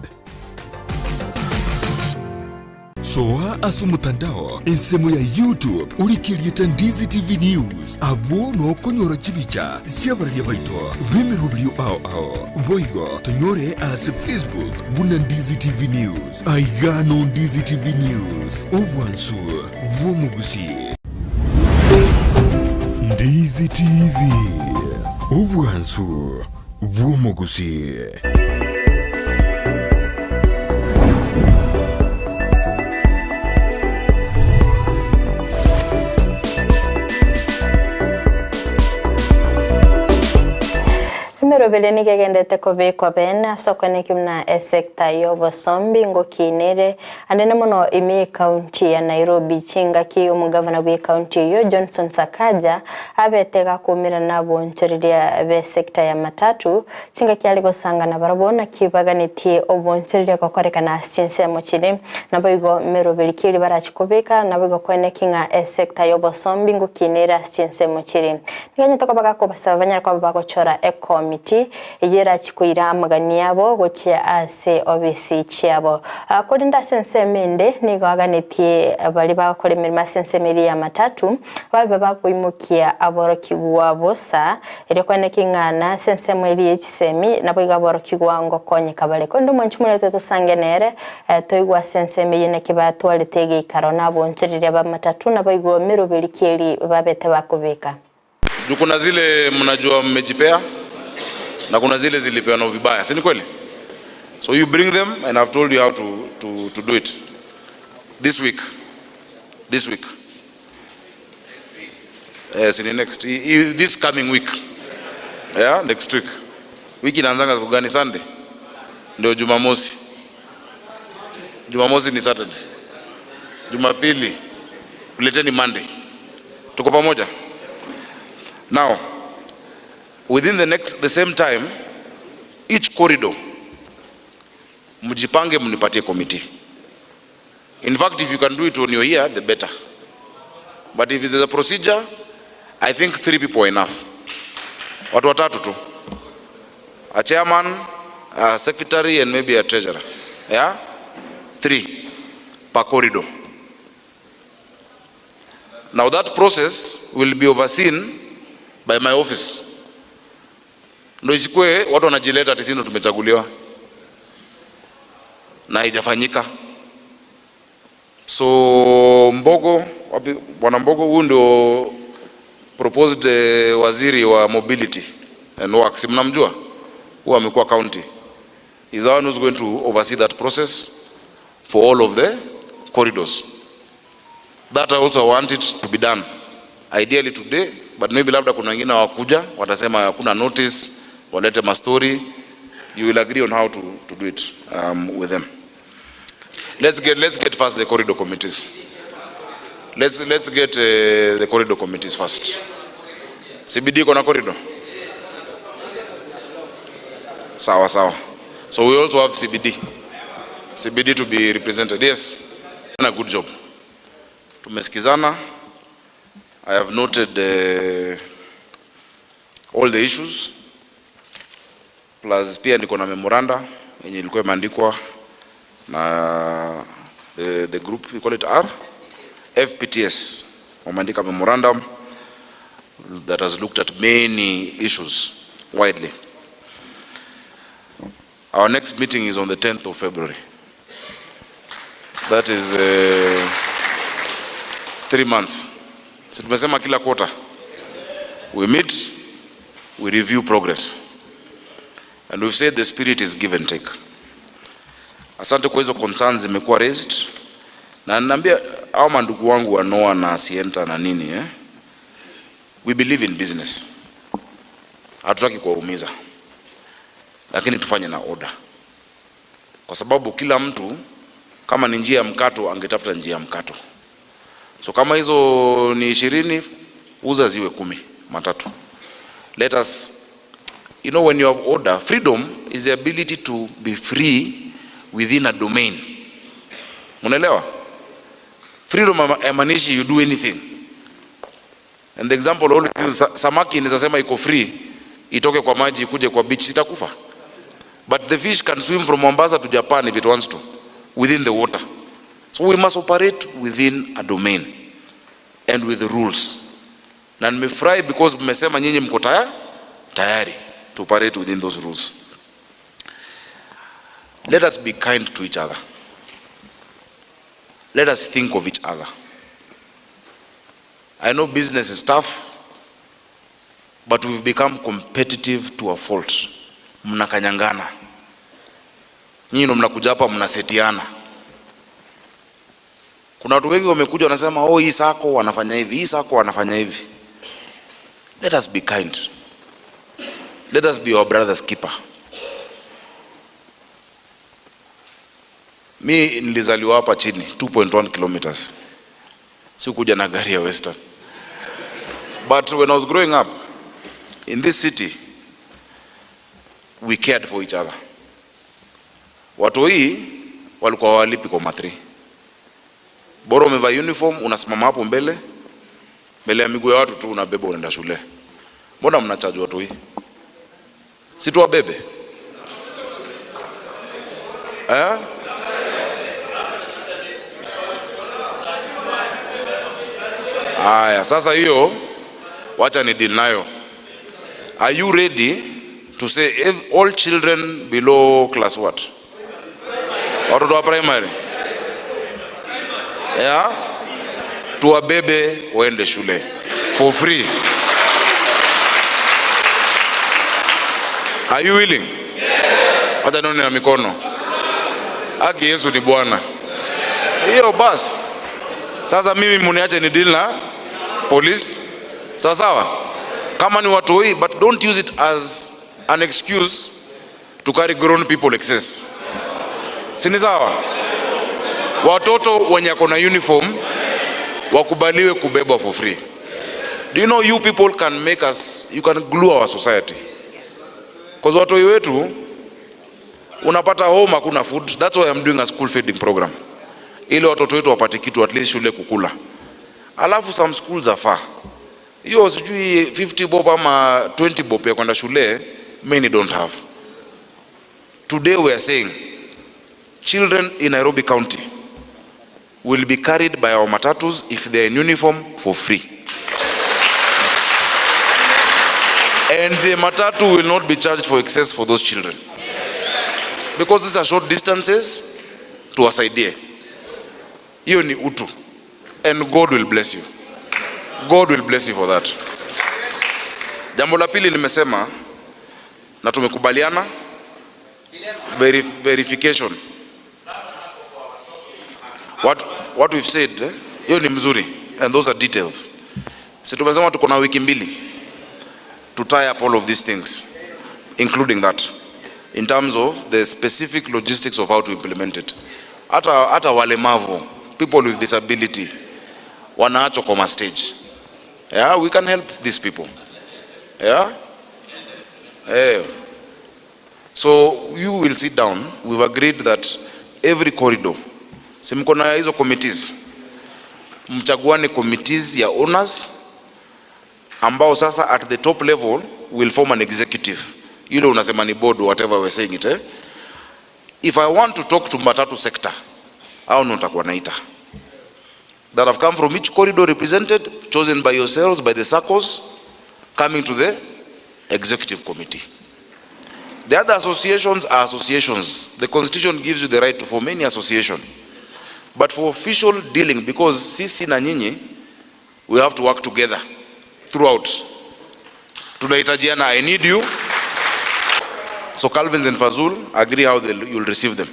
Soa ase omotandao ensemo ya YouTube orike erieta Ndizi TV News, abwo nokonyora chibicha chi'abararia baito b'emeroberio ao ao. Boigo tonyore ase Facebook buna Ndizi TV News. Aiga no Ndizi TV News, obwansu bw'omogusii. Ndizi TV, obwansu bw'omogusii. Emeroberi nigo egenderete kobekwa bene ase okoenekia buna esecta y'obosombi ngokinere Anene mono ime y'ecounty ya Nairobi chingaki omogavana bw'ecounty eyio Johnson Sakaja abete gakoumera abonchoreria b'esecta ya matatu chingaki are gosangana barabwo naki baganetie obonchoreria gokorekana ase chinsemo chire naboigo meroberi ki eria barachi kobeka naboigo koeneki ng'a esecta y'obosombi ngokina ere ase chinsemo chire. Niganyete koba gakobasaba banyare koba bagochora ekomiti Eyio erachie koira amagani abo gochia ase obisi chiabo. Korende ase ensemo ende nigo aganetie baria bagokora emeremo ase ensemo eria y'amatatu, babe bakoimokia aborokigwa bosa, erio kweneki ng'a nase ensemo eria ye chisemi naboigo aborokigwa ngokonyeka bare. Korende omwanchi moria tosange nere, toigwe ase ensemo eyio naki batwarete egeikaro na abonchoreria b'amatatu, naboigo meroberi ki eri babete bakobeka. Juu kuna zile mnajua mmejipea na kuna zile zilipeanwa vibaya, si ni kweli? So you bring them and I've told you how to, to, to do it this week, this week eh, si ni next this coming week yeah, next week. Wiki inaanzanga siku gani? Sunday ndio Jumamosi. Jumamosi ni Saturday, Jumapili leteni Monday. Tuko pamoja? Now, within the next, the same time, each corridor Mjipange mnipatie committee. In fact if you can do it when you're here the better. But if there's a procedure I think three people are enough. Watu watatu tu. A chairman, a secretary and maybe a treasurer. Yeah? Three per corridor. Now that process will be overseen by my office. Ndio isikue watu wanajileta ati sisi ndo tumechaguliwa na haijafanyika. So Mbogo, wapi bwana Mbogo, huyu ndio proposed waziri wa mobility and works, mnamjua? Huyu amekuwa county. He's the one who's going to oversee that process for all of the corridors. That I also want it to be done ideally today, but maybe labda kuna wengine hawakuja watasema hakuna notice, walete mastori. You will agree on how to do it with them. Let's get first the corridor committees. Let's get the corridor committees first. CBD iko na corridor? Sawa sawa. So we also have CBD. CBD to be represented. Yes. Done a good job. Tumesikizana. I have noted all the issues. Plus pia niko na memoranda yenye ilikuwa imeandikwa na the group, we call it R FPTS. Wameandika memorandum that has looked at many issues widely. Our next meeting is on the 10th of February. That is 3 months. So tumesema kila quarter we meet, we review progress. And we've said the spirit is give and take. Asante kwa hizo concerns zimekuwa raised. Na ninaambia hao mandugu wangu wa Noah na Sienta na nini? We believe in business. Hatutaki kuwaumiza. Lakini tufanye na order. Kwa sababu kila mtu kama ni njia ya mkato angetafuta njia ya mkato. So kama hizo ni 20, uza ziwe 10, matatu. Let us, you know, when you have order, freedom is the ability to be free within a domain. Unaelewa? Freedom haimaanishi you do anything. And the example always is samaki inaweza sema iko free, itoke kwa maji ikuje kwa beach, itakufa. But the fish can swim from Mombasa to Japan if it wants to, within the water. So we must operate within a domain and with the rules. Na nimefurahi because mmesema nyinyi mko tayari to operate within those rules. Let us be kind to each other. Let us think of each other. I know business is tough, but we've become competitive to a fault. Mnakanyangana. Nyinyi ndo mnakuja hapa mnasetiana. Kuna watu wengi wamekuja wanasema, oh, hii sako wanafanya hivi, hii sako wanafanya hivi. Let us be kind. Let us be our brother's keeper. Mi nilizaliwa hapa chini 2.1 kilometers. Sikuja na gari ya Western. But when I was growing up in this city, we cared for each other. Watu hii walikuwa hawalipi kwa matri. Bora umevaa uniform, unasimama hapo mbele, mbele ya miguu ya watu tu unabeba unaenda shule. Mbona mnacharge watu hii? Si tuwabebe? Haya, sasa hiyo wacha ni deal nayo. Are you ready to say if all children below class what? Watoto wa primary. Yeah? Tuwabebe waende shule for free. Are you willing? Yes. Wacha nione na mikono. Haki Yesu ni Bwana. Hiyo basi. Sasa mimi mniache ni deal na police. Sawa sawa? Kama ni watu hii, but don't use it as an excuse to carry grown people excess. Si ni sawa? Watoto wenye wako na uniform wakubaliwe kubebwa for free. Do you know you people can make us, you can glue our society. Because watu wetu Unapata home hakuna food. That's why I'm doing a school feeding program. Ili watoto wetu wapate kitu at least shule kukula. Alafu some schools are far. Hiyo sijui 50 bob ama 20 bob ya kwenda shule many don't have. Today we are saying children in Nairobi County will be carried by our matatus if they are in uniform for free. And the matatu will not be charged for excess for those children. Because these are short distances, tuwasaidie. Hiyo ni utu. And God will bless you. God will bless you for that. Jambo la pili nimesema na tumekubaliana verification. What we've said, hiyo ni mzuri and those are details. Si tumesema tuko na wiki mbili to tie up all of these things including that in terms of the specific logistics of how to implement it. Hata walemavu, people with disability wanaachwa kwa stage. Yeah, we can help these people. Yeah? So you will sit down. We've agreed that every corridor, si mko na hizo committees, mchaguane committees ya owners ambao sasa at the top level will form an executive. Yule unasema ni board, whatever we're saying it? If I want to talk to matatu sector, hao ndio nitakuwa naita. That have come from each corridor represented, chosen by yourselves, by the circles, coming to the executive committee. The other associations are associations. The constitution gives you the right to form any association. But for official dealing, because sisi na nyinyi, we have to work together throughout. Tunahitajiana, I need you. So Calvins and Fazul, agree how you'll receive them.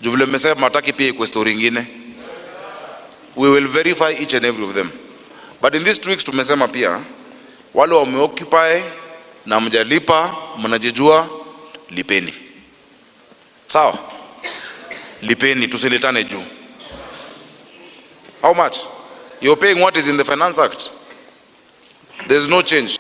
Juu vile mmesema mataki pia ikuwe story ingine. We will verify each and every of them. But in these 2 weeks tumesema pia wale wameoccupy na mjalipa, mnajijua, lipeni. Sawa? Lipeni, tusiletane juu. How much? You're paying what is in the Finance Act. There's no change.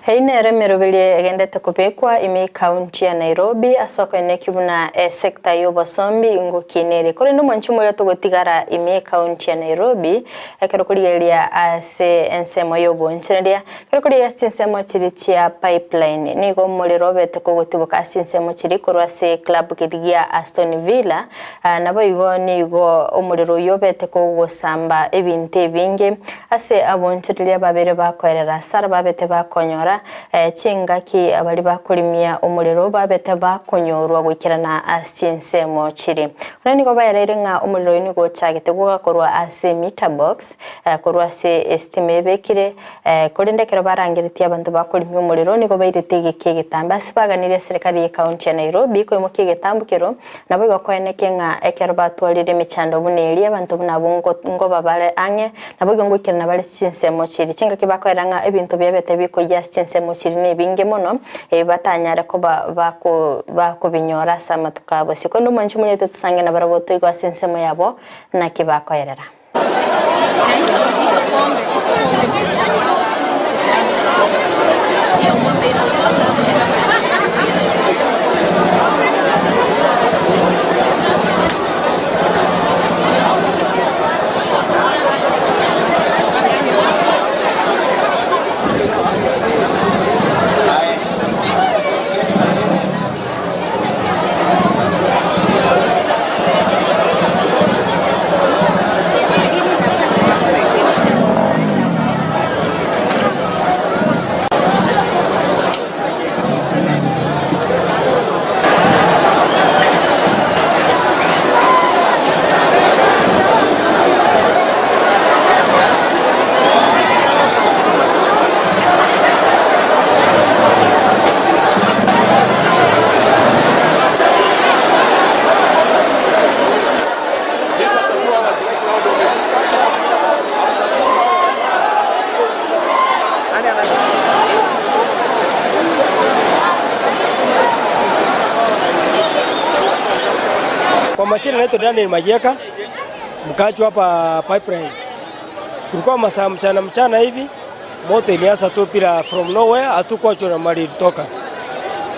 Heinere mirubirie egendete kubikwa ime kaunti ya Nairobi asoko ene kibuna sekta y'obosombi ngukinere kuri no mwanchi muri tugutigara ime kaunti ya Nairobi ekero kurigeria ase ensemo y'obonchereria kero kurigeria ase ensemo chiri chia pipeline nigo muriro bete kugutibuka ase ensemo chiri korwa ase club kirigia Aston Villa nabo igo nigo omuriro yobete kugusamba ebintu ebinge ase abonchereria babere bakoerera sara babete bakonyora chingaki abali bakulimia omuliro babete bakonyorwa gwikirana ase ensemo chiri ona nigo baereire ng'a omuliro oyo nigo ochagete gogakorwa ase meter box korwa ase estima ebekire korende ekero barangeretie abanto bakorimia omuliro nigo bairete egeki egetambe ase baganirie serikali ya county ya Nairobi koimokia egetambo kero nabo igo koeneke ng'a ekero batwarire emechando buna eria abanto buna abwo ngoba bare ang'e nabo igo ngoikerana bare chinsemo chiri chingaki bakoera ng'a ebinto biabete bikoyia ase chinsemo chiri na ebinge mono batanyare koba bakobinyora ase amatuko abo ase kondo omwanchi omonyete tusange na barabwo toigwa ase ensemo yabo naki bakoerera. Kwa majina naitwa Daniel Majeka, mkaaji hapa Pipeline. Kulikuwa masaa mchana mchana hivi, moto ilianza tu bila from nowhere, hatukuwa tuna mali ilitoka.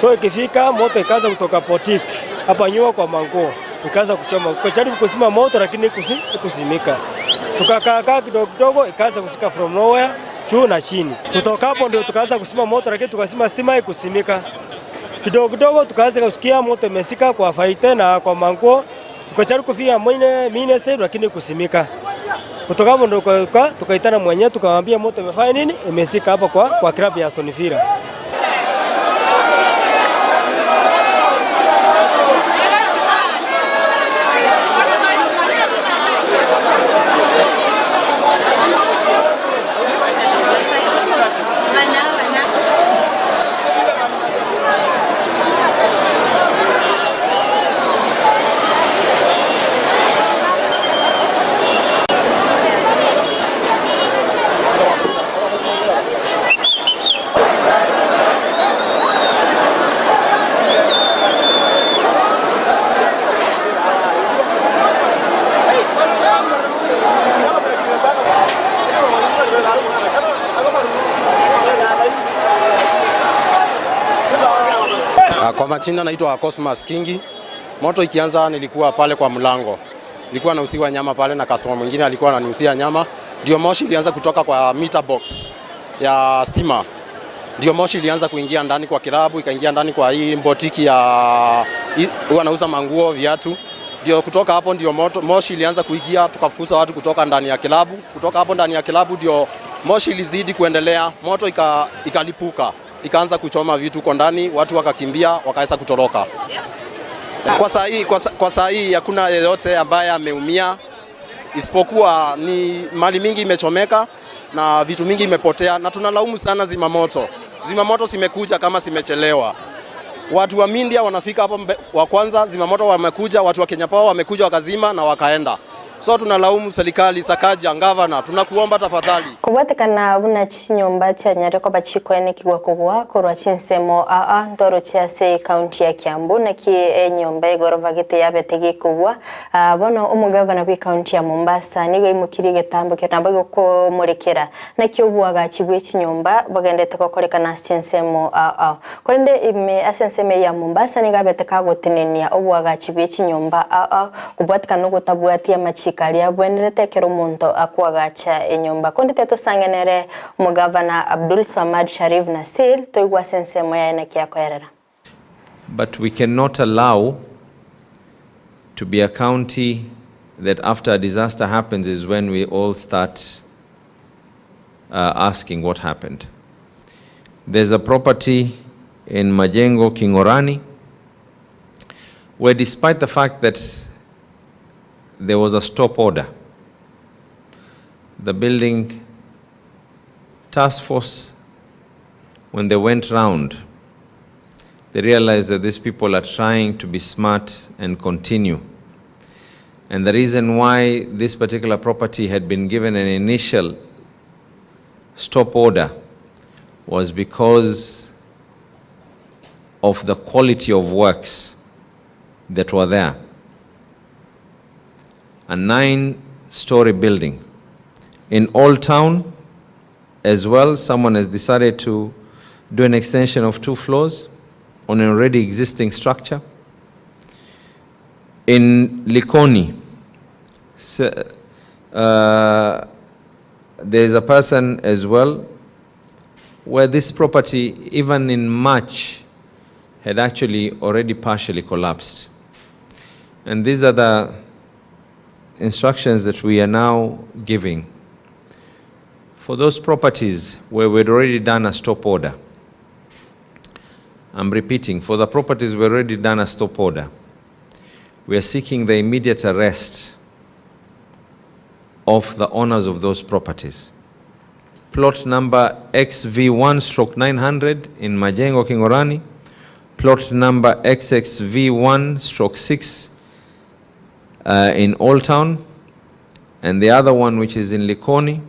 So ikifika moto ikaanza kutoka boutique hapa nyuma kwa manguo ikaanza kuchoma, tukajaribu kuzima moto lakini ikusimika. Tukakaa kaa kidogo kidogo, ikaanza kusika from nowhere juu na chini. Kutoka hapo ndio tukaanza kuzima moto, lakini tukazima stima ikusimika. Kidogo kidogo tukaanza kusikia moto imesika kwa faite na kwa manguo, tukajaribu kufia mwine mine sasa, lakini kusimika. Kutoka hapo ndio tukaitana mwenyewe tukamwambia moto imefanya nini, imesika hapa kwa club ya Aston Villa. Kwa majina naitwa Cosmas Kingi. Moto ikianza nilikuwa pale kwa mlango, nilikuwa nausiwa nyama pale na customer mwingine alikuwa ananiusia nyama, ndio moshi ilianza kutoka kwa meter box ya stima, ndio moshi ilianza kuingia ndani kwa kilabu, ikaingia ndani kwa hii botiki ya huwa anauza manguo, viatu. Ndio kutoka hapo ndio moto, moshi ilianza kuingia, tukafukuza watu kutoka ndani ya kilabu. Kutoka hapo ndani ya kilabu ndio moshi ilizidi kuendelea, moto ikalipuka ikaanza kuchoma vitu kwa ndani, watu wakakimbia wakaweza kutoroka. Kwa saa hii, kwa saa hii hakuna yeyote ambaye ameumia, isipokuwa ni mali mingi imechomeka na vitu mingi imepotea, na tunalaumu sana zimamoto. Zimamoto zimekuja kama zimechelewa. Watu wa Mindia wanafika hapo wa kwanza, zimamoto wamekuja, watu wa Kenya Power wamekuja wakazima na wakaenda. So tunalaumu serikali, Sakaja, gavana, tunakuomba tafadhali. Kobwatekana buna chinyomba chianyare koba chikoenekigwa kogwa korwa chinsemo aa ntoro chiase county ya Kiambu naki enyomba egorofa gete yabete gekogwa. Bono omogavana bwe county ya Mombasa nigo imukirie getambo kitambo gokomorekera naki obwagachi bwe chinyomba bogendete gokorekana ase chinsemo aa korende ime ase ensemo ya Mombasa nigo abete kagotenenia obwagachi bwe chinyomba aa kobwatekana ogotabwatia amachiko aria abwenerete ekero omonto akwagacha enyomba. Konde tetusangenere omogavana Abdul Samad Sharif Nassir toigwa ase ensemo yaye naki akoerera. But we cannot allow to be a county that after a disaster happens is when we all start asking what happened. There's a property in Majengo, Kingorani, where despite the fact that there was a stop order, the building task force, when they went round, they realized that these people are trying to be smart and continue. And the reason why this particular property had been given an initial stop order was because of the quality of works that were there. A 9-story building. In Old Town as well, someone has decided to do an extension of 2 floors on an already existing structure. In Likoni, there is a person as well where this property, even in March, had actually already partially collapsed. And these are the instructions that we are now giving. For those properties where we'd already done a stop order, I'm repeating, for the properties we've already done a stop order, we are seeking the immediate arrest of the owners of those properties. Plot number XV1/900 in Majengo, Kingorani, plot number XXV1/6, in Old Town, and the other one which is in Likoni.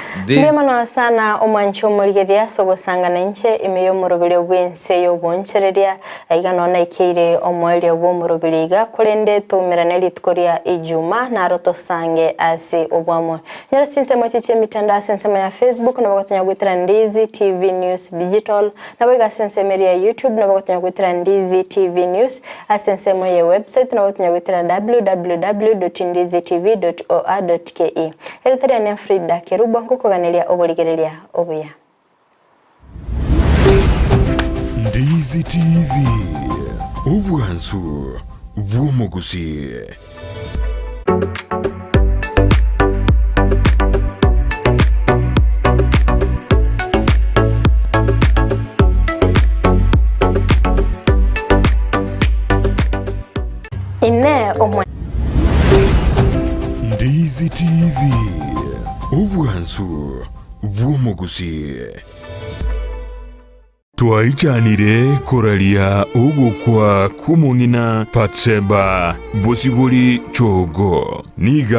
This Mbuya mono sana omwanchi omorigereria ase ogosangana inche ime y'omoroberio bw'ense y'obonchereria. Aiga nonya naikeire omoerio bw'omoroberio iga, korende toumerane rituko ria Ijuma, naro tosange ase obwamo. Nyora chinsemo echi chi'emitandao ase ensemo ya Facebook, nabo gotonya goetera Ndizi TV News Digital, naboigo ase ensemo eria ya YouTube, nabo gotonya goetera Ndizi TV News, ase ensemo ye website, nabo gotonya goetera www.ndizitv.or.ke. Erieta riane Frida Kerubo, nkokoganeria oborigereria obuya. Ndizi TV, obwansu bw'omogusii. Inee omwa. Ndizi TV, obwansu bw'omogusii. Twaichanire koraria ogokwa kw'omong'ina Batseba bosibori chogo. Niga.